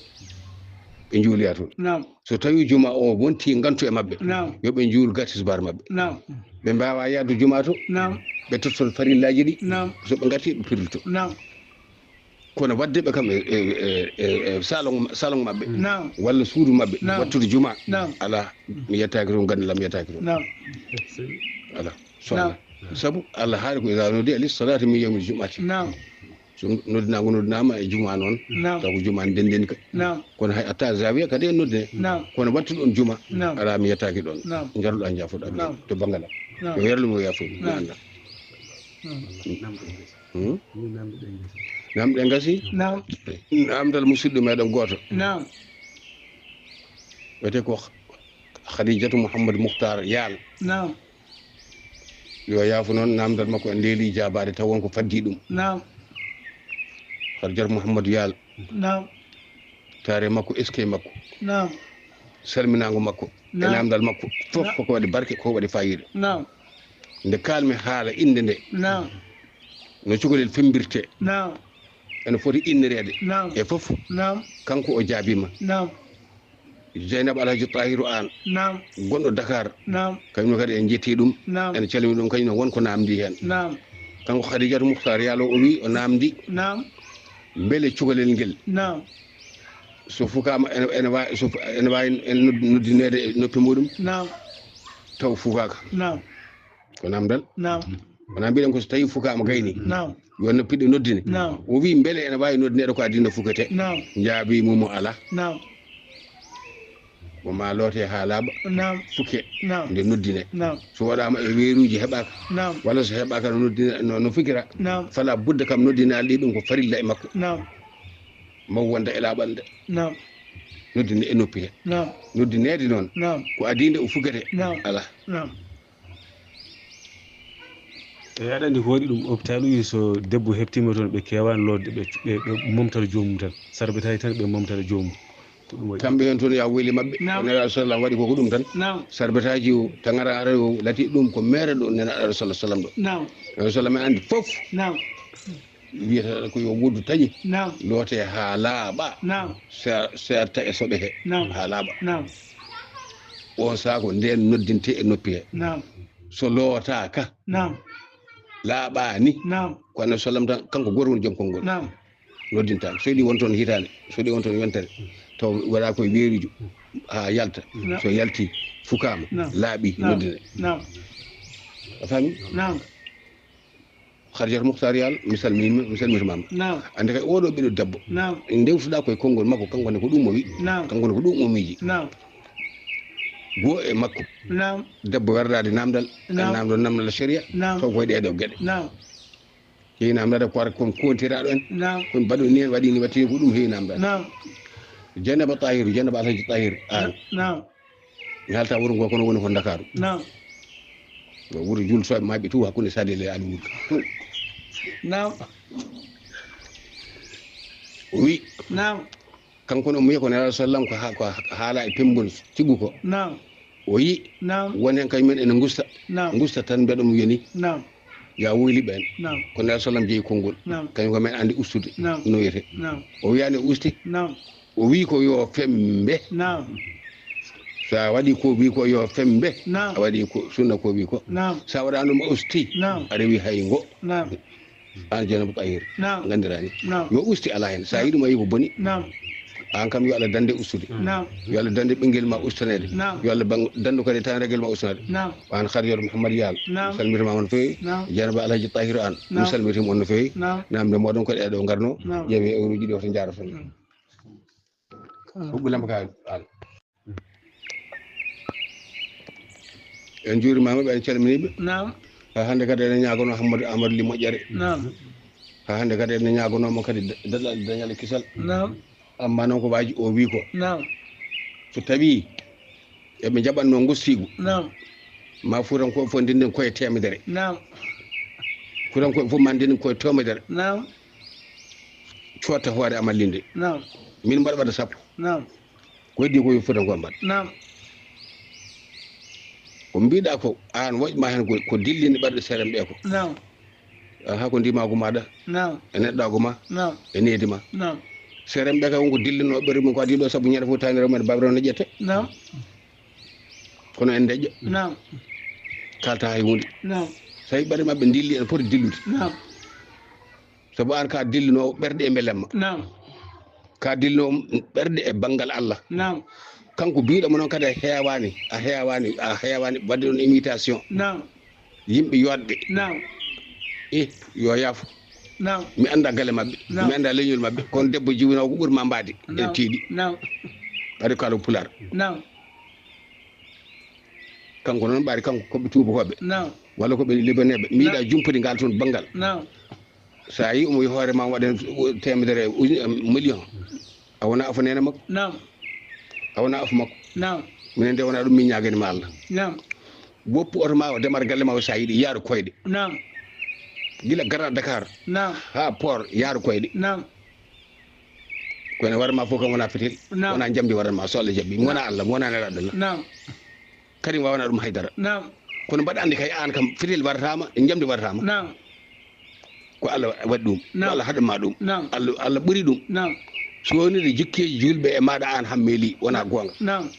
Ɓe njuuloya toon. Naam. So tawii juma o wontii ngantu e maɓɓe, Naam. Yo ɓe njuul ga tisbaar maɓɓe. Naam. Ɓe mbaawaa yahdu juma to, Naam. Ɓe totton farillaaji ɗi. Naam. So ɓe ngartii, ɓe pirlito. Naam. Kono waɗde ɓe kam e, e, e, e, e salon, salon maɓɓe, Naam. Walla suudu maɓɓe, Naam. Wattude juma, Naam. Alaa, mi yettaaki toon, ganndal am yettaaki toon. Naam. Alaa, so Naam. Alaa. Sabu Allah haali ko, "Iza nudiya lis salati min yawmil jum'ati." Naam. So noddinaango noddinaama e juma noon, Naam. Taw ko juma ndenden ka. Naam. Kono hay atta zawiya kadi e noddine. Naam. Kono wattude on juma, Naam. Alaa, mi yettaaki ɗoon. Naam. Njaruɗaa, njaafuɗaa mi Naam. To banngal am. Naam. Yo yerlu mo yaafuɗi, mi Naam. Annda. Naam. Hmm? Namɗe ngasi? Naam. Namdal musidɗo meɗen gooto. Naam. Wiyetee ko Khadijatu Mouhammad Mukhtar Yaal. Naam. Yo yaafu noon, namdal makko en leeli jaabaade, taw won ko faddi ɗum. Naam. Khadijatu Mouhammad Yaal. Naam. Taare makko, eskey makko. Naam. Salminaango makko. E Naam. Namdal makko. Fof Naam. Koko waɗi barke, koko waɗi faayiida. Naam. Nde kaalmi haala innde nde. Naam. No cukalel femmbirtee. Naam. Ene foti innireede. Naam. E fof. Naam. Kanko o jaabiima. Naam. Jeynaba Alhaji Tahiru Aan. Naam. Gonɗo Dakar. Naam. Kañum kadi en njettii ɗum. Naam. En calmini ɗum, kañum ne won ko naamndi heen. Naam. Kanko Khadijatu Mukhtar Yaal o, o wi o naamndi. Naam. Mbele cukalel ngel. Naam. So fukaama ene, ene waawi, so fu-, ene waawi en nod-, noddineede e noppi muɗum? Naam. Taw fukaaka. Naam. Ko namdal? Naam. Wonaa mbiɗen ko so tawii fukaama gayni? Naam. Yo noppi ɗe noddine. Naam. O wi mbele ene waawi noddineede ko adii no fuketee? Naam. Njaabii mo mo alaa. Naam. Mo ma loote haa laaɓa. Naam. Fuke. Naam. Nde noddine. Naam. So waɗaama e weeruuji heɓaaka. Naam. Walla so heɓaaka no noddine, no, no fukira. Naam. Fala budda kam noddinaali ɗi ɗum ko farilla e makko. Naam. Maw wonda e laaɓal nde. Naam. Noddine e noppi he. Naam. Noddineede noon. Naam. Ko adii nde o fukete. Naam. Alaa. Naam. E aɗa anndi ko waɗi ɗum hôpital uji so debbo heɓtiima toon ɓe keewaani lootde ɓe, ɓe, ɓe momtata joomum tan. Sarbetaaji tan ɓe momtata joomum. Ko ɗum waɗi. Kamɓe heen toon ya weli maɓɓe. Naam. Ko Nelaaɗo sallam waɗi ko ko ɗum tan. Naam. Sarbetaaji o, tagaraare o, lati ɗum ko meere ɗo Nelaaɗo sallam ɗo. Naam. Nelaaɗo sallam en anndi fof. Naam. Wiyata ko yo wuddu taƴe. Naam. Loote haa laaɓa. Naam. Ser-, serta e soɓe he. Naam. Haa laaɓa. Naam. On saako nden noddinte e noppi he. Naam. So lootaaka. Naam. Laaɓaani. Naam. Ko Annabi sallam tan, kanko gooto woni joom konngol. Naam. Noddintaako. So ɗi won toon hitaande, so ɗi won toon yontere, taw waɗa koye weeruuji haa yalta. Naam. So yalti, fukaama, Naam. Laaɓi, Naam. Noddine. Naam. A faami? Naam. Khadijatu Mukhtar Yaal, mi salmini, mi salmitamaama. Naam. Annde kay oɗo ɓiɗɗo debbo. Naam. Ndewtuɗaa koye konngol makko, kanko ne ko ɗum o wiɗi. Naam. Kanko ne ko ɗum o miiji. Naam. Goo e makko. Naam. Debbo werdaade namdal, Naam. Namdal, namdal sharia, Naam. Taw koye ɗeɗo geɗe. Naam. Yehi namdal ko ar-, kon kontiraaɗo en. Naam. Kon baɗo ni en waɗi ni watti ko ɗum heewi namdal. Naam. Jeynaba Tahiru, Jeynaba Alhaji Tahir Aan. Naam. Mi haalta wuro ngo kono woni ko Ndakaaru. Naam. Ko wuro jultooɓe maɓɓe tu hakkunde Sadio e Ali Wuro. Naam. O wi. Naam. Kanko no muye ko Nelaaɗo sallam ko ha-, ko ha-, haala e pembol tiggu ko. Naam. O yi. Naam. Won heen kañum en ene ngusta. Naam. Ngusta tan mbeɗa mo yoni. Naam. Ya woyli ɓeen. Naam. Ko Nelaaɗo sallam jeyi konngol. Naam. Kañum ko men anndi ustude. Naam. No wiyetee. Naam. O wiyaani o usti. Naam. O wi ko yo fembe. Naam. So a waɗi ko wi ko yo fembe. Naam. A waɗi ko sunna ko wi ko. Naam. So a waɗaani ɗum a usti. Naam. A rewi hay ngo. Naam. Aan Jeynaba Tahir. Naam. Nganndiraa ni. Naam. Yo usti alaa heen. So a yi ɗum a yi ko boni. Naam. Aan kam, yo Allah dande ustude. Naam. Yo Allah dande ɓinngel ma ustaneede. Naam. Yo Allah bang-, dandu kadi tan regel ma ustaneede. Naam. Aan Khadijatu Mouhammad Yaal. Naam. Mi salmitima on no feewi. Naam. Janaba Alhaji Tahir Aan. Mi Naam. salmitima on no feewi. Naam. Naamnde mooɗon ko ɗee ɗo ngarno. Naam. Ƴeewi e euruuji ɗi hoto njaaraton. Naam. Huɓɓu lampa ka Aan. En njuurimaama ɓe, en calminiiɓe. Naam. Haa hannde kadi eɗen ñaagono Hammadou Amadou Ly moƴƴere. Naam. Haa hannde kadi eɗen ñaagono mo kadi da-, daɗal dañal e kisal. Naam. Amma noon ko waaji o wii ko. Naam. So tawii eɓe njaɓatno ngostiigu. Naam. Ma Fuutankooɓe fof ndinnden koye teemedere. Naam. Fuutankooɓe fof ma ndinnden koye teemedere. Naam. Cotta hoore amal linde. Naam. Min mbaɗa ɓadde sappo. Naam. Ko heddi ko yo Fuutankooɓe mbaɗ. Naam. Ko mbiɗa ko aan woƴma heen ko, ko dillinde ɓerɗe seerenɓe ko. Naam. Aha, ko ndimaagu maaɗa. Naam. E neɗɗaagu ma. Naam. E needi ma. Naam. Seerenɓe kay wonko dillinoo ɓerɗe mum ko adii ɗo sabu ñande fof taynere mum en baɓre on ne ƴette. Naam. Kono en deƴƴa. Naam. Kalta hay huunde. Naam. So tawi ɓerɗe maɓɓe dilli ene poti dillude. Naam. Sabu aan ka dillinoowo ɓerɗe e mbelamma. Naam. Ka dillinoowo ɓerɗe e banngal Allah. Naam. Kanko biiɗo mo noon kadi a heewaani, a heewaani, a heewaani waɗde ɗoon invitation. Naam. Yimɓe yooɗɓe. Naam. Eh, yo yaafo. Naam. Mi annda galle maɓɓe. Naam. Mi annda leñol maɓɓe. Kono debbo jiwinoowo ko ɓuri ma mbaadi. En Naam. tiiɗi. Naam. Ɓaade kaalo pulaar. Naam. Kanko noon ɓaade kanko ko ɓe tuubakooɓe. Naam. Walla ko ɓe libaneeɓe. Mi Naam. yiɗa jumpudi ngal toon banngal. Naam. So a yii omo yi hoore ma waɗen teemedere uju-, million. A wona afo neene makko. Naam. A wona afo makko. Naam. Minen de wona ɗum min ñaagani ma Allah. Naam. Woppu oto ma o demar galle ma o so a yiɗi yaaru koyɗe. Naam. Gila Grand Dakar. Naam. Haa port yaaru koyɗe. Naam. Kono wara ma fof kam wona fetel. Naam. Wona njamdi waran ma so Allah jaɓi. Mi wona Allah, mi wona nelaɗo Allah. Naam. Kadi mi wawana ɗum haydara. Naam. Kono mbaɗa anndi kay aan kam fetel warata ma, njamdi warata ma. Naam. Ko Allah waɗi ɗum. Ko Naam. Allah haɗa ma ɗum. Naam. Allah, Allah ɓuri ɗum. Naam. So woniri jikkeeji julɓe e maaɗa aan hammeli wona goonga. Naam.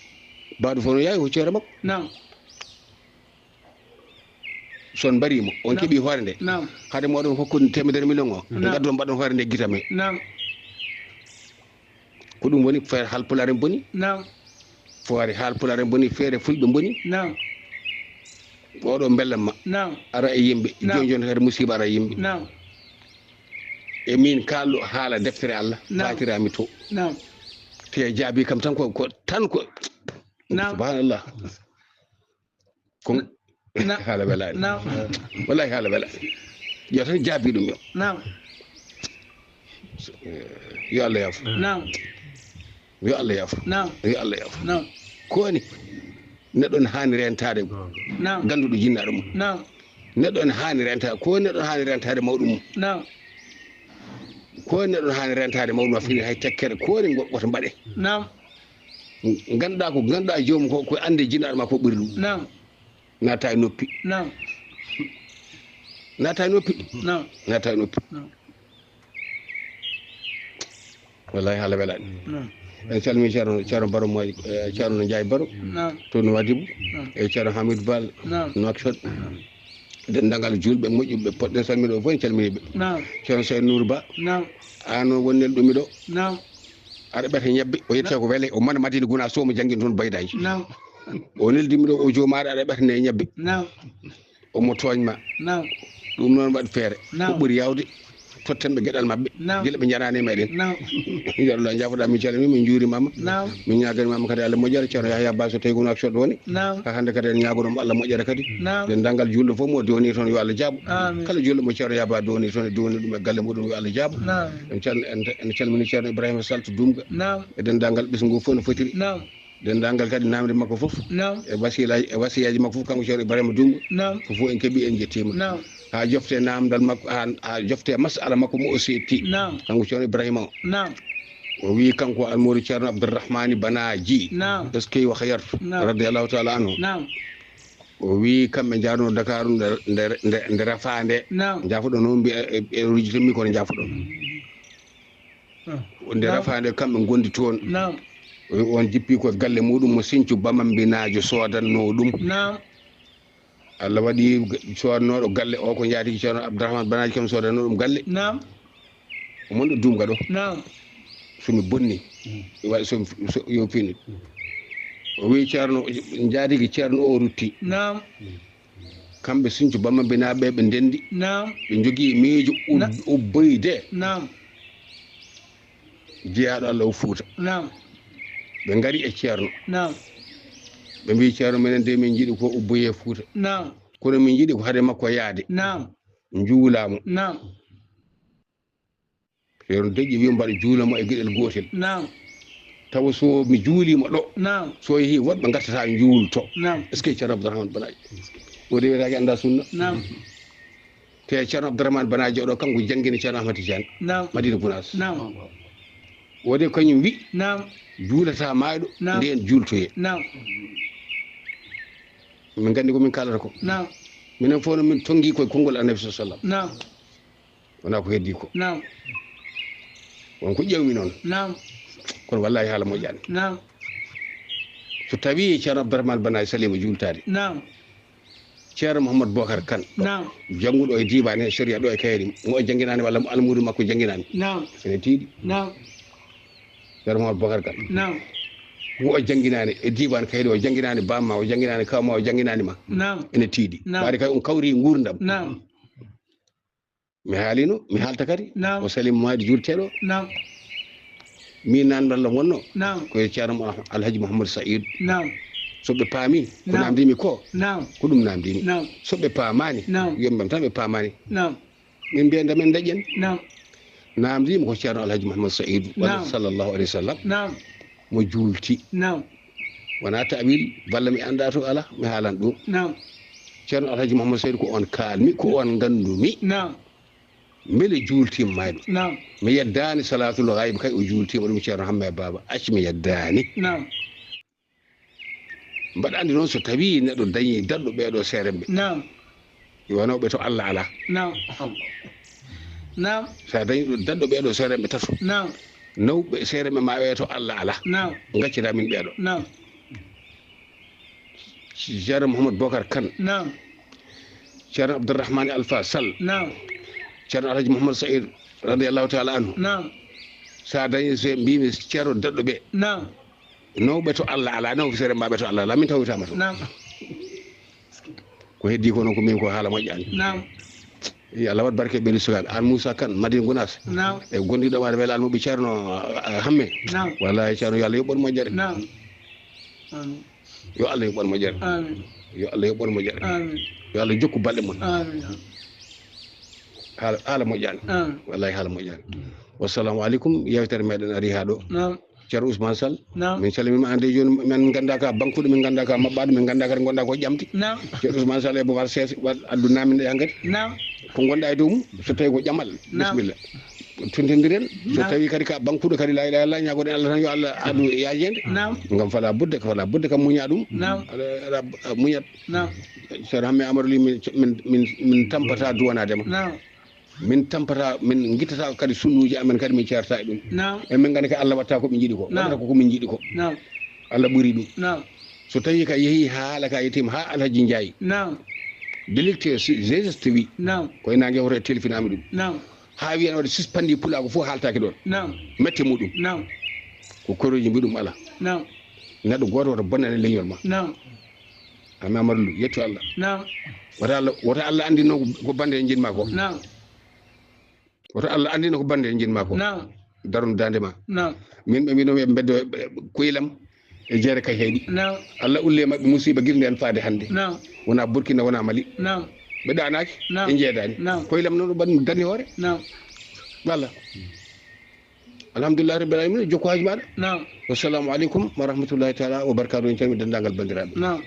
Baɗo fof no yaawi hocci hoore makko. Naam. So on mbarimo, on Naam. keɓi hoore nde. Naam. Hade moɗon hokkude teemedere million o. Naam. Ngaddo mbaɗon hoore nde gita me. Naam. Ko ɗum woni feere Haalpulaar en boni. Naam. Foore Haalpulaar en boni, feere Fulɓe boni. Naam. Oɗo mbellamma. Naam. Ara e yimɓe. Naam. Joni joni kadi musiba ara e yimɓe. Naam. E min kaalɗo haala deftere Allah. Naam. Fatirami to. Naam. Te jaabi kam tan ko, ko tan ko. Naam. Subhanallah. Kon Na- haala welaani. Naam. Wallahi haala welaani. Yo tan jaabi ɗum yo. Naam. Yo Allah yaafo. Naam. Yo Allah yaafo. Naam. Yo Allah yaafo. Naam. Ko woni? Neɗɗo ne haani rentaade Naam. Gannduɗo jinnaɗo mum. Naam. Neɗɗo ne haani rentaade. Ko woni neɗɗo ne haani rentaade mawɗo mum? Naam. Ko woni neɗɗo ne haani rentaade mawɗo ma fini hay tekkere. Ko woni ngo-, woto mbaɗe? Naam. Ngannduɗaa ko, ngannduɗaa joomum ko, ko annde jinnaɗo ma ko ɓuri ɗum. Naam. Naata e noppi. Naam. Naata e noppi. Naam. Naata e noppi. Naam. Wallahi haala welaani. Naam. En calmini Ceerno, Ceerno Baro Moy, eh, Ceerno Njaay Baro. Naam. To Nouadhibou. Naam. E Ceerno Hamidou Bal. Naam. Nouakchott. Naam. Denndaangal juulɓe moƴƴuɓe poɗɗen salminde o fof en calminiiɓe. Naam. Ceerno Seyd Nour Ba. Naam. Aan o wonnel ɗumi ɗo. Naam. Aɗa ɓeta ñebbe, o yetta ko wele, o mana Madina Guna Sow mo janngin toon baydaaji. Naam. O neldimi ɗo, o joomaare aɗa ɓeta ne ñebbe. Naam. Omo tooñ ma. Naam. Ɗum noon waɗ feere. Naam. Ko ɓuri yaawde, totten ɓe geɗal maɓɓe. Naam. Gila ɓe njanaani e meɗen. Naam. Yo Allah jaafoɗa, min calmini, min njuurimaama. Naam. Min ñaaganimaama kadi Allah moƴƴere, Ceerno Yahya Ba so tawi ko Nouakchott woni. Naam. Haa hannde kadi en ñaagono mo Allah moƴƴere kadi. Naam. Denndaangal juulɗo fof mo downi toon yo Allah jaabu. Amiin. Kala juulɗo mo Ceerno Yahya Ba downi toon e downi ɗum e galle muɗum yo Allah jaabu. Naam. En cal-, en, en calmini Ceerno Ibrahima Sall to Dumga. Naam. E denndaangal ɓesngu fof no fotiri. Naam. Denndaangal kadi naamnde makko fof. Naam. E wasiilaaji, e wasiyaaji makko fof, kanko Ceerno Ibrahima Dumga. Naam. Ko fof en keɓi, en njettiima. Naam. Haa jofte naamndal makko, haa, haa jofte masala makko mo o seetti. Naam. Kanko Ceerno Ibrahima o. Naam. O wii kanko Almuuri Ceerno Abdourahmani Banaaji. Naam. Eskey wa hayartu. Naam. Radiyallahu taala anhu. Naam. O wii kamɓe njaarno Dakar nde, nde, nde, nde rafa nde. Naam. Njaafoɗon noon mbiya e, e, e ruuji tan mi kono njaafoɗon. Naam. Nde rafa nde kamɓe ngondi toon. Naam. O wii on jippi ko galle muɗum mo Sinthiou Bamambinaajo soodannoo ɗum. Naam. Allah waɗi soodnooɗo galle o ko njaatigi Ceerno Abdourahmane Banaaji kam soodannoo ɗum galle. Naam. Omo ɗo Dumga ɗo. Naam. So mi bonni. Waɗi so, so yo fini. O wi Ceerno, njaatigi Ceerno o rutti. Naam. Kamɓe Sincu Bamma Binaaɓe ɓe ndenndi. Naam. Ɓe njogii miijo ub-, Na- ubboyde. Naam. Jeyaaɗo Allah o Fuuta. Naam. Ɓe ngari e Ceerno. Naam. Ɓe mbii Ceerno, minen de min njiɗi ko ubboyee Fuuta. Naam. Kono min njiɗi ko hade makko yaade. Naam. Njuulaa mo. Naam. Ceerno deƴƴi wi mbaɗa juula mo e geɗel gootel. Naam. Tawa so mi juulii mo ɗo. Naam. So yehi woɗɓe ngartata njuulto. Naam. Est-ce que Ceerno Abdourahmane Banaji? O de wiyetaake annda sunna. Naam. Te Ceerno Abdourahmane Banaji oɗo kanko janngini Ceerno Ahmad Tidiane. Naam. Madina Gunaas. Naam. O de kañum wi. Naam. Juulata maayɗo. Naam. Ndeen juultoye. Naam. Min nganndi ko min kaalata ko. Naam. Minen fof no min tonngi koye konngol Annabi sallallahu alaihi wasallam. Naam. Wonaa ko heddii ko. Naam. Won ko ƴeewmi noon. Naam. Kono wallaahi haala moƴƴaani. Naam. So tawii Ceerno Abdourahmane Banaji saliima juultaade. Naam. Ceerno Mouhamadou Bocar Kane. Naam. Jannguɗo e diiwaan he sariya ɗo e Kayri. Mo o jannginaani walla mo almuudo makko jannginaani. Naam. Ene tiiɗi. Naam. Ceerno Mouhamadou Bocar Kane. Naam. Mo o jannginaani e diiwaan Kayri, o jannginaani baam ma, o jannginaani kaaw ma, o jannginaani ma. Naam. Ene tiiɗi. Naam. Mbaadi kay on kawri nguurndam. Naam. Mi haalino, mi haalta kadi. Naam. O Salim Madi juulteeɗo. Naam. Min nan walla wonno. Naam. Ko e Ceerno Mo-, Alhaji Mouhamadou Saïd. Naam. So ɓe paami, ko Naam. Namdimi ko. Naam. Ko ɗum namdimi. Naam. So ɓe paamaani, Naam. Yo ɓe mbam tan ɓe paamaani. Naam. Min mbiya nde men dañƴen. Naam. Namdimi ko Ceerno Alhaji Mouhamadou Saïd. Walla Naam. Sallallahu alaihi wasallam. Naam. Mo juulti. Naam. Wonaa ta'wil, walla mi anndaa to alaa, mi haalan ɗum. Naam. Ceerno Alhaji Mouhamadou Saïd ko on kaalmi, ko on nganndumi. Naam. Mbele juultiima maayɗo. Naam. Mi yeddaani salaatul gayb kay o juultiima ɗum Ceerno Hammee Baaba. Acci mi yeddaani. Naam. Mbaɗa anndi noon so tawii neɗɗo dañii daɗɗo ɓeeɗo seeremɓe. Naam. Yo nawɓe to Allah alaa. Naam. Naam. So a dañii ɗo daɗɗo ɓeeɗo seeremɓe tato. Naam. Nawɓe seeremɓe ma ɓee to Allah alaa. Naam. Ngaccira min ɓeeɗo. Naam. Ceerno Mouhamadou Bocar Kane. Naam. Ceerno Abdourahmane Alpha Sall. Naam. Ceerno Alhaji Mouhamadou Saïd radiyallahu taala anhu. Naam. So a dañii so mbimi ceerno daɗɗo ɓe. Naam. Nawɓe to Allah alaa, nawɓe seeremɓe ma ɓee to Allah alaa, min tawitaama toon. Naam. Ko heddii ko noon ko min ko haala moƴƴaani. Naam. Yo Allah waɗ barke e ɓeyngu sukaaɓe. Aan Moussa Kane, Madina Gunaas. Naam. E gondiiɗo ma wela almuɓe Ceerno, ah, Hammee. Naam. Wallaahi Ceerno, yo Allah yoɓ on moƴƴere. Naam. Amiin. Yo Allah yoɓ on moƴƴere. Amiin. Yo Allah yoɓ on moƴƴere. Amiin. Yo Allah jokku balɗe mon. Amiin. Haala, haala moƴƴaani. Amiin. Wallaahi haala moƴƴaani. Wassalamu aleykum. Yeewtere meɗen arii haa ɗo. Naam. Ceerno Ousmane Sall. Naam. Min calminiima aan de jooni, min nganndaa ka bankuɗo, min nganndaa ka maɓɓaaɗo, min nganndaa kadi ngonɗaa ko ƴamti. Naam. Ceerno Ousmane Sall e Bocar Sess, waɗ addu naaminde haa kadi. Naam. Ko ngonɗaa e dow mum, so tawii ko ƴamal, Naam. Bisimilla. Tontondiren, so Naam. Tawii kadi ka bankuɗo kadi, laa ilaaha illallaah, ñaagoɗen Allah tan yo Allah addu yaajeende. Naam. Ngam fala budda, fala budda kam muña ɗum. Naam. Ala, ala, muñat. Naam. Ceerno Hammee Amadou Ly, min, min, min, min tampata duwanaade ma. Naam. Min tampata, min ngittata kadi sunnuuji amen kadi, min ceerta e ɗum. Naam. E min nganndi kadi Allah watta ko ɓe njiɗi ko. Naam. Waɗata ko ko min njiɗi ko. Naam. Allah ɓuri ɗum. Naam. So tawii ka yehi haala ka yettiima haa Alhaji Njaay. Naam. Directeur si-, G S T wi. Naam. Ko e naange hoto e telfinaami ɗum. Naam. Haa wiyan waɗa suspandi pulaagu fof haaltaaki ɗoon. Naam. Mette muɗum. Naam. Ko korooji mbiɗum alaa. Naam. Neɗɗo gooto woto bonnane leñol ma. Naam. Hammee Amadou Ly, yettu Allah. Naam. Wota Allah, wota Allah anndino ko, ko bannde njiɗ ma ko. Naam. Wota Allah anndino ko bannde njiɗ ma ko. Naam. Daron daande ma. Naam. Min ɓe mbino ɓe mbeddo koylam e jeere kay heyɗi. Naam. Allah ulle maɓɓe musiba gila nden faade hannde. Naam. Wona Burkina, wona Mali. Naam. Ɓe ɗaanaaki, Naam. Ɓe njeedaani. Naam. Koylam noon ɗum darni hoore. Naam. Walla. Alhamdulillahi rabbil alamin, jokku haaju maɗa. Naam. Wassalamu aleykum wa rahmatullahi taala wa barakatuh. En calmini denndaangal banndiraaɓe. Naam.